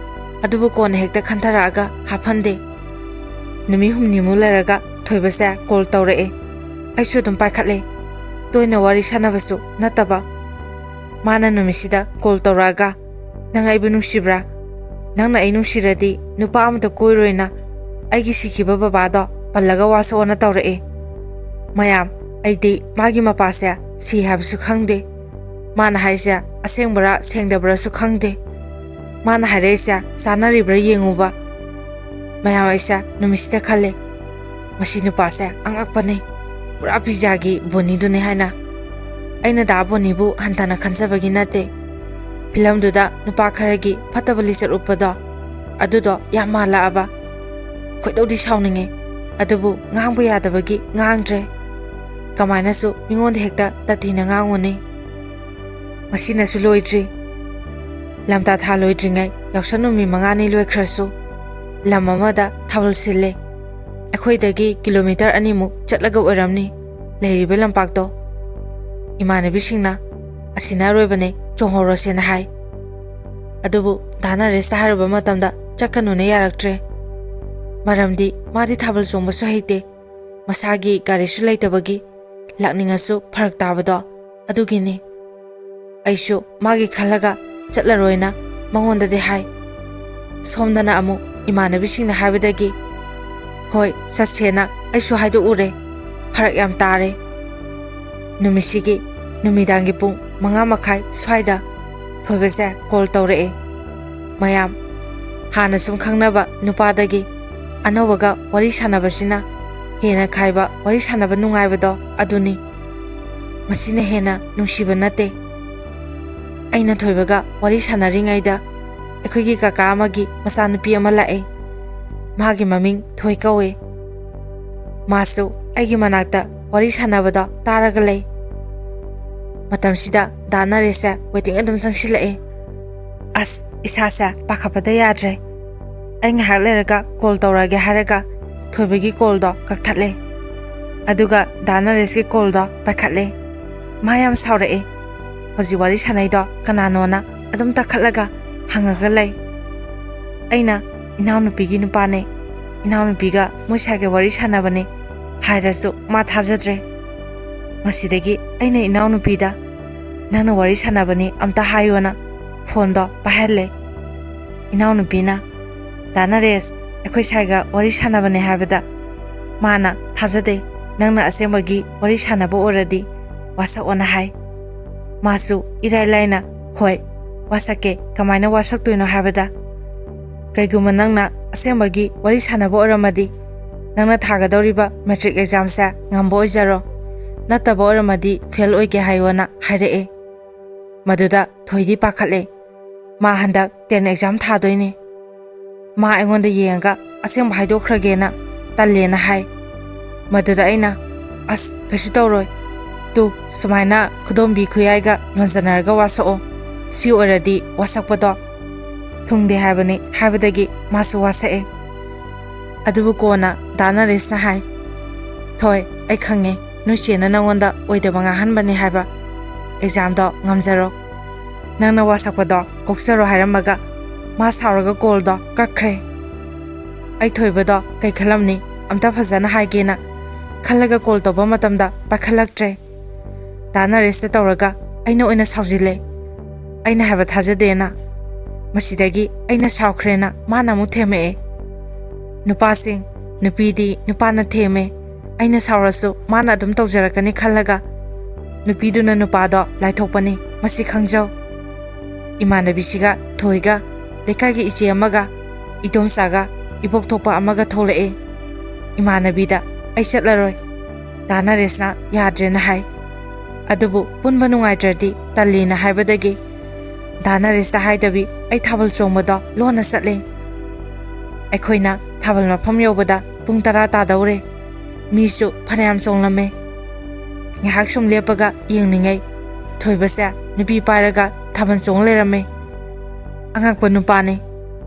ꯑꯗꯨꯕꯨ ꯀꯣꯟꯅ ꯍꯦꯛꯇ ꯈꯟꯊꯔꯛꯑꯒ ꯍꯥꯞꯍꯟꯗꯦ꯫ ꯅꯨꯃꯤꯠ ꯍꯨꯝꯅꯤꯃꯨꯛ ꯂꯩꯔꯒ ꯊꯣꯏꯕꯁꯦ ꯀꯣꯜ ꯇꯧꯔꯛꯑꯦ꯫ ꯑꯩꯁꯨ ꯑꯗꯨꯝ ꯄꯥꯏꯈꯠꯂꯦ꯫ ꯇꯣꯏꯅ ꯋꯥꯔꯤ ꯁꯥꯟꯅꯕꯁꯨ ꯅꯠꯇꯕ꯫ ꯃꯥꯅ ꯅꯨꯃꯤꯠꯁꯤꯗ ꯀꯣꯜ ꯇꯧꯔꯛꯑꯒ, "ꯅꯪ ꯑꯩꯕꯨ ꯅꯨꯡꯁꯤꯕ꯭ꯔꯥ? ꯅꯪꯅ ꯑꯩ ꯅꯨꯡꯁꯤꯔꯗꯤ ꯅꯨꯄꯥ ꯑꯃꯗ ꯀꯣꯏꯔꯣꯏꯅ ꯑꯩꯒꯤ ꯁꯤꯈꯤꯕ ꯕꯕꯥꯗꯣ ꯄꯜꯂꯒ ꯋꯥꯁꯛꯑꯣꯅ" ꯇꯧꯔꯛꯑꯦ꯫ ꯃꯌꯥꯝ, ꯑꯩꯗꯤ ꯃꯥꯒꯤ ꯃꯄꯥꯁꯦ ꯁꯤ ꯍꯥꯏꯕꯁꯨ ꯈꯪꯗꯦ꯫ ꯃꯥꯅ ꯍꯥꯏꯁꯦ ꯑꯁꯦꯡꯕꯔꯥ ꯁꯦꯡꯗꯕ꯭ꯔꯥꯁꯨ ꯈꯪꯗꯦ꯫ ꯃꯥꯅ ꯍꯥꯏꯔꯛꯏꯁꯦ ꯆꯥꯅꯔꯤꯕ꯭ꯔꯥ ꯌꯦꯡꯉꯨꯕ꯫ ꯃꯌꯥꯝ, ꯑꯩꯁꯦ ꯅꯨꯃꯤꯠꯁꯤꯗ ꯈꯜꯂꯦ, "ꯃꯁꯤ ꯅꯨꯄꯥꯁꯦ ꯑꯉꯛꯄꯅꯤ, ꯄꯨꯔꯥ ꯄꯤꯖꯥꯒꯤ ꯕꯣꯅꯤꯗꯨꯅꯤ" ꯍꯥꯏꯅ꯫ ꯑꯩꯅ ꯗꯥ ꯕꯣꯅꯤꯕꯨ ꯍꯟꯊꯅ ꯈꯟꯖꯕꯒꯤ ꯅꯠꯇꯦ꯫ ꯐꯤꯂꯝꯗꯨꯗ ꯅꯨꯄꯥ ꯈꯔꯒꯤ ꯐꯠꯇꯕ ꯂꯤꯆꯠ ꯎꯠꯄꯗꯣ, ꯑꯗꯨꯗꯣ ꯌꯥꯝ ꯃꯥꯜꯂꯛꯑꯕ꯫ ꯈꯣꯏꯗꯧꯗꯤ ꯁꯥꯎꯅꯤꯡꯉꯦ, ꯑꯗꯨꯕꯨ ꯉꯥꯡꯕ ꯌꯥꯗꯕꯒꯤ ꯉꯥꯡꯗ꯭ꯔꯦ꯫ ꯀꯃꯥꯏꯅꯁꯨ ꯃꯤꯉꯣꯟꯗ ꯍꯦꯛꯇ ꯇꯊꯤꯅ ꯉꯥꯡꯉꯨꯅꯤ? ꯃꯁꯤꯅꯁꯨ ꯂꯣꯏꯗ꯭ꯔꯤ꯫ ꯂꯝꯇꯥ ꯊꯥ ꯂꯣꯏꯗ꯭ꯔꯤꯉꯩ ꯌꯥꯎꯁꯪ ꯅꯨꯃꯤꯠ ꯃꯉꯥꯅꯤ ꯂꯣꯏꯈ꯭ꯔꯁꯨ, ꯂꯝ ꯑꯃꯗ ꯊꯥꯕꯜ ꯁꯤꯜꯂꯦ꯫ ꯑꯩꯈꯣꯏꯗꯒꯤ ꯀꯤꯂꯣꯃꯤꯇꯔ ꯑꯅꯤꯃꯨꯛ ꯆꯠꯂꯒ ꯑꯣꯏꯔꯝꯅꯤ ꯂꯩꯔꯤꯕ ꯂꯝꯄꯥꯛꯇꯣ꯫ ꯏꯃꯥꯟꯅꯕꯤꯁꯤꯡꯅ, "ꯑꯁꯤꯅ ꯑꯔꯣꯏꯕꯅꯦ, ꯆꯣꯡꯍꯧꯔꯁꯦꯅ" ꯍꯥꯏ꯫ ꯑꯗꯨꯕꯨ ꯗꯥ ꯅꯔꯦꯁꯇ ꯍꯥꯏꯔꯨꯕ ꯃꯇꯝꯗ ꯆꯠꯀꯅꯨꯅ ꯌꯥꯔꯛꯇ꯭ꯔꯦ꯫ ꯃꯔꯝꯗꯤ ꯃꯥꯗꯤ ꯊꯥꯕꯜ ꯆꯣꯡꯕꯁꯨ ꯍꯩꯇꯦ, ꯃꯁꯥꯒꯤ ꯒꯥꯔꯤꯁꯨ ꯂꯩꯇꯕꯒꯤ ꯂꯥꯛꯅꯤꯡꯉꯁꯨ ꯐꯔꯛ ꯇꯥꯕꯗꯣ ꯑꯗꯨꯒꯤꯅꯤ꯫ ꯑꯩꯁꯨ ꯃꯥꯒꯤ ꯈꯜꯂꯒ ꯆꯠꯂꯔꯣꯏꯅ ꯃꯉꯣꯟꯗꯗꯤ ꯍꯥꯏ꯫ ꯁꯣꯝꯗꯅ ꯑꯃꯨꯛ ꯏꯃꯥꯟꯅꯕꯤꯁꯤꯡꯅ ꯍꯥꯏꯕꯗꯒꯤ ꯍꯣꯏ ꯆꯠꯁꯦꯅ ꯑꯩꯁꯨ ꯍꯥꯏꯗꯣꯛꯎꯔꯦ꯫ ꯐꯔꯛ ꯌꯥꯝ ꯇꯥꯔꯦ꯫ ꯅꯨꯃꯤꯠꯁꯤꯒꯤ ꯅꯨꯃꯤꯗꯥꯡꯒꯤ ꯄꯨꯡ ꯃꯉꯥ ꯃꯈꯥꯏ ꯁ꯭ꯋꯥꯏꯗ ꯊꯣꯏꯕꯁꯦ ꯀꯣꯜ ꯇꯧꯔꯛꯑꯦ꯫ ꯃꯌꯥꯝ ꯍꯥꯟꯅ ꯁꯨꯝ ꯈꯪꯅꯕ ꯅꯨꯄꯥꯗꯒꯤ ꯑꯅꯧꯕꯒ ꯋꯥꯔꯤ ꯁꯥꯟꯅꯕꯁꯤꯅ ꯍꯦꯟꯅ ꯈꯥꯏꯕ, ꯋꯥꯔꯤ ꯁꯥꯟꯅꯕ ꯅꯨꯡꯉꯥꯏꯕꯗꯣ ꯑꯗꯨꯅꯤ꯫ ꯃꯁꯤꯅ ꯍꯦꯟꯅ ꯅꯨꯡꯁꯤꯕ ꯅꯠꯇꯦ꯫ ꯑꯩꯅ ꯊꯣꯏꯕꯒ ꯋꯥꯔꯤ ꯁꯥꯟꯅꯔꯤꯉꯩꯗ ꯑꯩꯈꯣꯏꯒꯤ ꯀꯀꯥ ꯑꯃꯒꯤ ꯃꯆꯥꯅꯨꯄꯤ ꯑꯃ ꯂꯥꯛꯑꯦ꯫ ꯃꯥꯒꯤ ꯃꯃꯤꯡ ꯊꯣꯏ ꯀꯧꯋꯦ꯫ ꯃꯥꯁꯨ ꯑꯩꯒꯤ ꯃꯅꯥꯛꯇ ꯋꯥꯔꯤ ꯁꯥꯟꯅꯕꯗꯣ ꯇꯥꯔꯒ ꯂꯩ꯫ ꯃꯇꯝꯁꯤꯗ ꯗꯥ ꯅꯔꯦꯁꯁꯦ ꯋꯦꯇꯤꯡ ꯑꯗꯨꯝ ꯆꯪꯁꯤꯜꯂꯛꯑꯦ꯫ ꯑꯁ, ꯏꯁꯥꯁꯦ ꯄꯥꯈꯠꯄꯗ ꯌꯥꯗ꯭ꯔꯦ꯫ ꯑꯩ ꯉꯥꯏꯍꯥꯛ ꯂꯩꯔꯒ ꯀꯣꯜ ꯇꯧꯔꯛꯑꯒꯦ ꯍꯥꯏꯔꯒ ꯊꯣꯏꯕꯒꯤ ꯀꯣꯜꯗꯣ ꯀꯛꯊꯠꯂꯦ꯫ ꯑꯗꯨꯒ ꯗꯥ ꯅꯔꯦꯁꯀꯤ ꯀꯣꯜꯗꯣ ꯄꯥꯏꯈꯠꯂꯦ꯫ ꯃꯥ ꯌꯥꯝ ꯁꯥꯎꯔꯛꯑꯦ꯫ ꯍꯧꯖꯤꯛ ꯋꯥꯔꯤ ꯁꯥꯟꯅꯩꯗꯣ ꯀꯅꯥꯅꯣꯅ ꯑꯗꯨꯝ ꯇꯥꯈꯠꯂꯒ ꯍꯪꯉꯒ ꯂꯩ꯫ ꯑꯩꯅ ꯏꯅꯥꯎꯅꯨꯄꯤꯒꯤ ꯅꯨꯄꯥꯅꯦ, ꯏꯅꯥꯎꯅꯨꯄꯤꯒ ꯃꯣꯏ ꯁꯥꯏꯒ ꯋꯥꯔꯤ ꯁꯥꯟꯅꯕꯅꯦ ꯍꯥꯏꯔꯁꯨ ꯃꯥ ꯊꯥꯖꯗ꯭ꯔꯦ꯫ ꯃꯁꯤꯗꯒꯤ ꯑꯩꯅ ꯏꯅꯥꯎꯅꯨꯄꯤꯗ ꯅꯪꯅ ꯋꯥꯔꯤ ꯁꯥꯟꯅꯕꯅꯤ ꯑꯝꯇ ꯍꯥꯏꯌꯣꯅ ꯐꯣꯟꯗꯣ ꯄꯥꯏꯍꯜꯂꯦ꯫ ꯏꯅꯥꯎꯅꯨꯄꯤꯅ ꯗꯥ ꯅꯔꯦꯁ, ꯑꯩꯈꯣꯏ ꯁꯥꯏꯒ ꯋꯥꯔꯤ ꯁꯥꯟꯅꯕꯅꯦ ꯍꯥꯏꯕꯗ ꯃꯥꯅ ꯊꯥꯖꯗꯦ, ꯅꯪꯅ ꯑꯁꯦꯡꯕꯒꯤ ꯋꯥꯔꯤ ꯁꯥꯟꯅꯕ ꯑꯣꯏꯔꯗꯤ ꯋꯥꯁꯛꯑꯣꯅ ꯍꯥꯏ꯫ ꯃꯥꯁꯨ ꯏꯔꯥꯏ ꯂꯥꯏꯅ ꯍꯣꯏ ꯋꯥꯁꯛꯀꯦ, ꯀꯃꯥꯏꯅ ꯋꯥꯁꯛꯇꯣꯏꯅꯣ ꯍꯥꯏꯕꯗ ꯀꯩꯒꯨꯝꯕ ꯅꯪꯅ ꯑꯁꯦꯡꯕꯒꯤ ꯋꯥꯔꯤ ꯁꯥꯟꯅꯕ ꯑꯣꯏꯔꯝꯃꯗꯤ ꯅꯪꯅ ꯊꯥꯒꯗꯧꯔꯤꯕ ꯃꯦꯇ꯭ꯔꯤꯛ ꯑꯦꯛꯖꯥꯝꯁꯦ ꯉꯝꯕ ꯑꯣꯏꯖꯔꯣ, ꯅꯠꯇꯕ ꯑꯣꯏꯔꯝꯃꯗꯤ ꯐꯦꯜ ꯑꯣꯏꯒꯦ ꯍꯥꯏꯌꯣꯅ ꯍꯥꯏꯔꯛꯑꯦ꯫ ꯃꯗꯨꯗ ꯊꯣꯏꯗꯤ ꯄꯥꯈꯠꯂꯦ꯫ ꯃꯥ ꯍꯟꯗꯛ ꯇꯦꯟ ꯑꯦꯛꯖꯥꯝ ꯊꯥꯗꯣꯏꯅꯦ꯫ ꯃꯥ ꯑꯩꯉꯣꯟꯗ ꯌꯦꯡꯉꯒ ꯑꯁꯦꯡꯕ ꯍꯥꯏꯗꯣꯛꯈ꯭ꯔꯒꯦꯅ ꯇꯜꯂꯦꯅ ꯍꯥꯏ꯫ ꯃꯗꯨꯗ ꯑꯩꯅ ꯑꯁ ꯀꯩꯁꯨ ꯇꯧꯔꯣꯏ, ꯇꯨ ꯁꯨꯃꯥꯏꯅ ꯈꯨꯗꯣꯝꯕꯤ ꯈꯨꯌꯥꯏꯒ ꯉꯟꯖꯟꯅꯔꯒ ꯋꯥꯁꯛꯑꯣ, ꯁꯤ ꯑꯣꯏꯔꯗꯤ ꯋꯥꯁꯛꯄꯗꯣ ꯊꯨꯡꯗꯦ ꯍꯥꯏꯕꯅꯤ ꯍꯥꯏꯕꯗꯒꯤ ꯃꯥꯁꯨ ꯋꯥꯁꯛꯑꯦ꯫ ꯑꯗꯨꯕꯨ ꯀꯣꯟꯅ ꯗꯥ ꯅꯔꯦꯁꯅ ꯍꯥꯏ, ꯊꯣꯏ, ꯑꯩ ꯈꯪꯉꯦ ꯅꯣꯏ ꯆꯦꯅ ꯅꯪꯉꯣꯟꯗ ꯑꯣꯏꯗꯕ ꯉꯥꯡꯍꯟꯕꯅꯤ ꯍꯥꯏꯕ꯫ ꯑꯦꯛꯖꯥꯝꯗꯣ ꯉꯝꯖꯔꯣ꯫ ꯅꯪꯅ ꯋꯥꯁꯛꯄꯗꯣ ꯀꯣꯛꯆꯔꯣ ꯍꯥꯏꯔꯝꯃꯒ ꯃꯥ ꯁꯥꯎꯔꯒ ꯀꯣꯜꯗꯣ ꯀꯛꯈ꯭ꯔꯦ꯫ ꯑꯩ ꯊꯣꯏꯕꯗꯣ ꯀꯩ ꯈꯜꯂꯝꯅꯤ? ꯑꯝꯇ ꯐꯖꯅ ꯍꯥꯏꯒꯦꯅ ꯈꯜꯂꯒ ꯀꯣꯜ ꯇꯧꯕ ꯃꯇꯝꯗ ꯄꯥꯏꯈꯠꯂꯛꯇ꯭ꯔꯦ꯫ ꯗꯥ ꯅꯔꯦꯁꯇ ꯇꯧꯔꯒ ꯑꯩꯅ ꯑꯣꯏꯅ ꯁꯥꯎꯖꯤꯜꯂꯦ꯫ ꯑꯩꯅ ꯍꯥꯏꯕ ꯊꯥꯖꯗꯦꯅ꯫ ꯃꯁꯤꯗꯒꯤ ꯑꯩꯅ ꯁꯥꯎꯈ꯭ꯔꯦꯅ ꯃꯥꯅ ꯑꯃꯨꯛ ꯊꯦꯝꯃꯛꯑꯦ꯫ ꯅꯨꯄꯥꯁꯤꯡ, ꯅꯨꯄꯤꯗꯤ ꯅꯨꯄꯥꯅ ꯊꯦꯝꯃꯦ꯫ ꯑꯩꯅ ꯁꯥꯎꯔꯁꯨ ꯃꯥꯅ ꯑꯗꯨꯝ ꯇꯧꯖꯔꯛꯀꯅꯤ ꯈꯜꯂꯒ ꯅꯨꯄꯤꯗꯨꯅ ꯅꯨꯄꯥꯗꯣ ꯂꯥꯏꯊꯣꯛꯄꯅꯤ, ꯃꯁꯤ ꯈꯪꯖꯧ꯫ ꯏꯃꯥꯟꯅꯕꯤꯁꯤꯒ ꯊꯣꯏꯒ, ꯂꯩꯀꯥꯏꯒꯤ ꯏꯆꯦ ꯑꯃꯒ, ꯏꯗꯣꯝꯆꯥꯒ, ꯏꯕꯣꯛ ꯊꯣꯛꯄ ꯑꯃꯒ ꯊꯣꯛꯂꯛꯑꯦ꯫ ꯏꯃꯥꯟꯅꯕꯤꯗ ꯑꯩ ꯆꯠꯂꯔꯣꯏ, ꯗꯥ ꯅꯔꯦꯁꯅ ꯌꯥꯗ꯭ꯔꯦꯅ ꯍꯥꯏ꯫ ꯑꯗꯨꯕꯨ ꯄꯨꯟꯕ ꯅꯨꯡꯉꯥꯏꯇ꯭ꯔꯗꯤ ꯇꯜꯂꯤꯅ ꯍꯥꯏꯕꯗꯒꯤ ꯗꯥ ꯅꯔꯦꯁꯇ ꯍꯥꯏꯗꯕꯤ ꯑꯩ ꯊꯥꯕꯜ ꯆꯣꯡꯕꯗꯣ ꯂꯣꯟꯅ ꯆꯠꯂꯦ꯫ ꯑꯩꯈꯣꯏꯅ ꯊꯥꯕꯜ ꯃꯐꯝ ꯌꯧꯕꯗ ꯄꯨꯡ ꯇꯔꯥ ꯇꯥꯗꯧꯔꯦ꯫ ꯃꯤꯁꯨ ꯐꯅꯌꯥꯝ ꯆꯣꯡꯂꯝꯃꯦ꯫ ꯉꯥꯏꯍꯥꯛ ꯁꯨꯝ ꯂꯦꯞꯄꯒ ꯌꯦꯡꯂꯤꯉꯩ ꯊꯣꯏꯕꯁꯦ ꯅꯨꯄꯤ ꯄꯥꯏꯔꯒ ꯊꯥꯕꯜ ꯆꯣꯡ ꯂꯩꯔꯝꯃꯦ꯫ ꯑꯉꯛꯄ ꯅꯨꯄꯥꯅꯤ꯫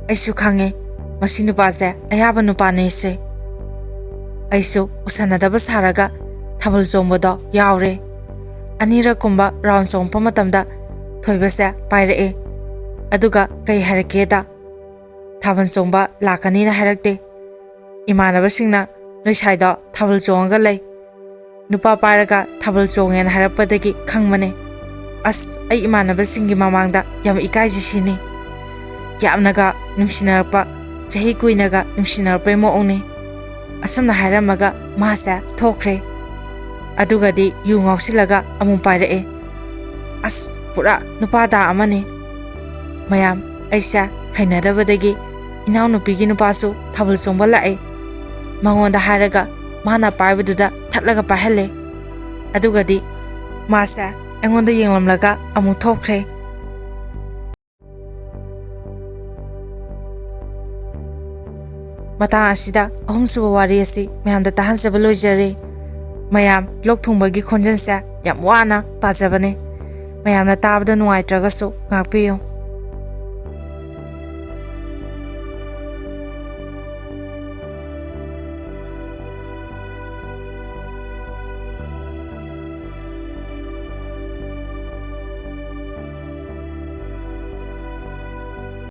ꯑꯩꯁꯨ ꯈꯪꯉꯦ, ꯃꯁꯤ ꯅꯨꯄꯥꯁꯦ ꯑꯌꯥꯕ ꯅꯨꯄꯥꯅꯦꯁꯦ꯫ ꯑꯩꯁꯨ ꯎꯁꯟꯅꯗꯕ ꯁꯥꯔꯒ ꯊꯥꯕꯜ ꯆꯣꯡꯕꯗꯣ ꯌꯥꯎꯔꯦ꯫ ꯑꯅꯤꯔꯛ ꯀꯨꯝꯕ ꯔꯥꯎꯟ ꯆꯣꯡꯉꯛꯄ ꯃꯇꯝꯗ ꯊꯣꯏꯕꯁꯦ ꯄꯥꯏꯔꯛꯑꯦ꯫ ꯑꯗꯨꯒ ꯀꯩ ꯍꯥꯏꯔꯛꯀꯦꯗ, ꯊꯥꯕꯜ ꯆꯣꯡꯕ ꯂꯥꯛꯀꯅꯤꯅ ꯍꯥꯏꯔꯛꯇꯦ꯫ ꯏꯃꯥꯟꯅꯕꯁꯤꯡꯅ ꯅꯣꯏ ꯁꯥꯏꯗꯣ ꯊꯥꯕꯜ ꯆꯣꯡꯉꯒ ꯂꯩ, ꯅꯨꯄꯥ ꯄꯥꯏꯔꯒ ꯊꯥꯕꯜ ꯆꯣꯡꯉꯦꯅ ꯍꯥꯏꯔꯛꯄꯗꯒꯤ ꯈꯪꯕꯅꯦ꯫ ꯑꯁ, ꯑꯩ ꯏꯃꯥꯟꯅꯕꯁꯤꯡꯒꯤ ꯃꯃꯥꯡꯗ ꯌꯥꯝ ꯏꯀꯥꯏꯖꯩ ꯁꯤꯅꯤ꯫ ꯌꯥꯝꯅꯒ ꯅꯨꯡꯁꯤꯅꯔꯛꯄ, ꯆꯍꯤ ꯀꯨꯏꯅꯒ ꯅꯨꯡꯁꯤꯅꯔꯛꯄꯩ ꯃꯑꯣꯡꯅꯤ꯫ ꯑꯁꯨꯝꯅ ꯍꯥꯏꯔꯝꯃꯒ ꯃꯥꯁꯦ ꯊꯣꯛꯈ꯭ꯔꯦ꯫ ꯑꯗꯨꯒꯗꯤ ꯌꯨ ꯉꯥꯎꯁꯤꯜꯂꯒ ꯑꯃꯨꯛ ꯄꯥꯏꯔꯛꯑꯦ꯫ ꯑꯁ, ꯄꯨꯔꯥ ꯅꯨꯄꯥꯗꯥ ꯑꯃꯅꯤ꯫ ꯃꯌꯥꯝ, ꯑꯩꯁꯦ ꯍꯩꯅꯗꯕꯗꯒꯤ ꯏꯅꯥꯎꯅꯨꯄꯤꯒꯤ ꯅꯨꯄꯥꯁꯨ ꯊꯥꯕꯜ ꯆꯣꯡꯕ ꯂꯥꯛꯑꯦ꯫ ꯃꯉꯣꯟꯗ ꯍꯥꯏꯔꯒ ꯃꯥꯅ ꯄꯥꯏꯕꯗꯨꯗ ꯊꯠꯂꯒ ꯄꯥꯏꯍꯜꯂꯦ꯫ ꯑꯗꯨꯒꯗꯤ ꯃꯥꯁꯦ ꯑꯩꯉꯣꯟꯗ ꯌꯦꯡꯂꯝꯂꯒ ꯑꯃꯨꯛ ꯊꯣꯛꯈ꯭ꯔꯦ꯫ ꯃꯇꯥꯡ ꯑꯁꯤꯗ ꯑꯍꯨꯝꯁꯨꯕ ꯋꯥꯔꯤ ꯑꯁꯤ ꯃꯌꯥꯝꯗ ꯇꯥꯍꯟꯖꯕ ꯂꯣꯏꯖꯔꯦ꯫ ꯃꯌꯥꯝ, ꯂꯣꯛ ꯊꯨꯡꯕꯒꯤ ꯈꯣꯟꯖꯦꯜꯁꯦ ꯌꯥꯝ ꯋꯥꯅ ꯄꯥꯖꯕꯅꯦ꯫ ꯃꯌꯥꯝꯅ ꯇꯥꯕꯗ ꯅꯨꯡꯉꯥꯏꯇ꯭ꯔꯒꯁꯨ ꯉꯥꯛꯄꯤꯌꯨ꯫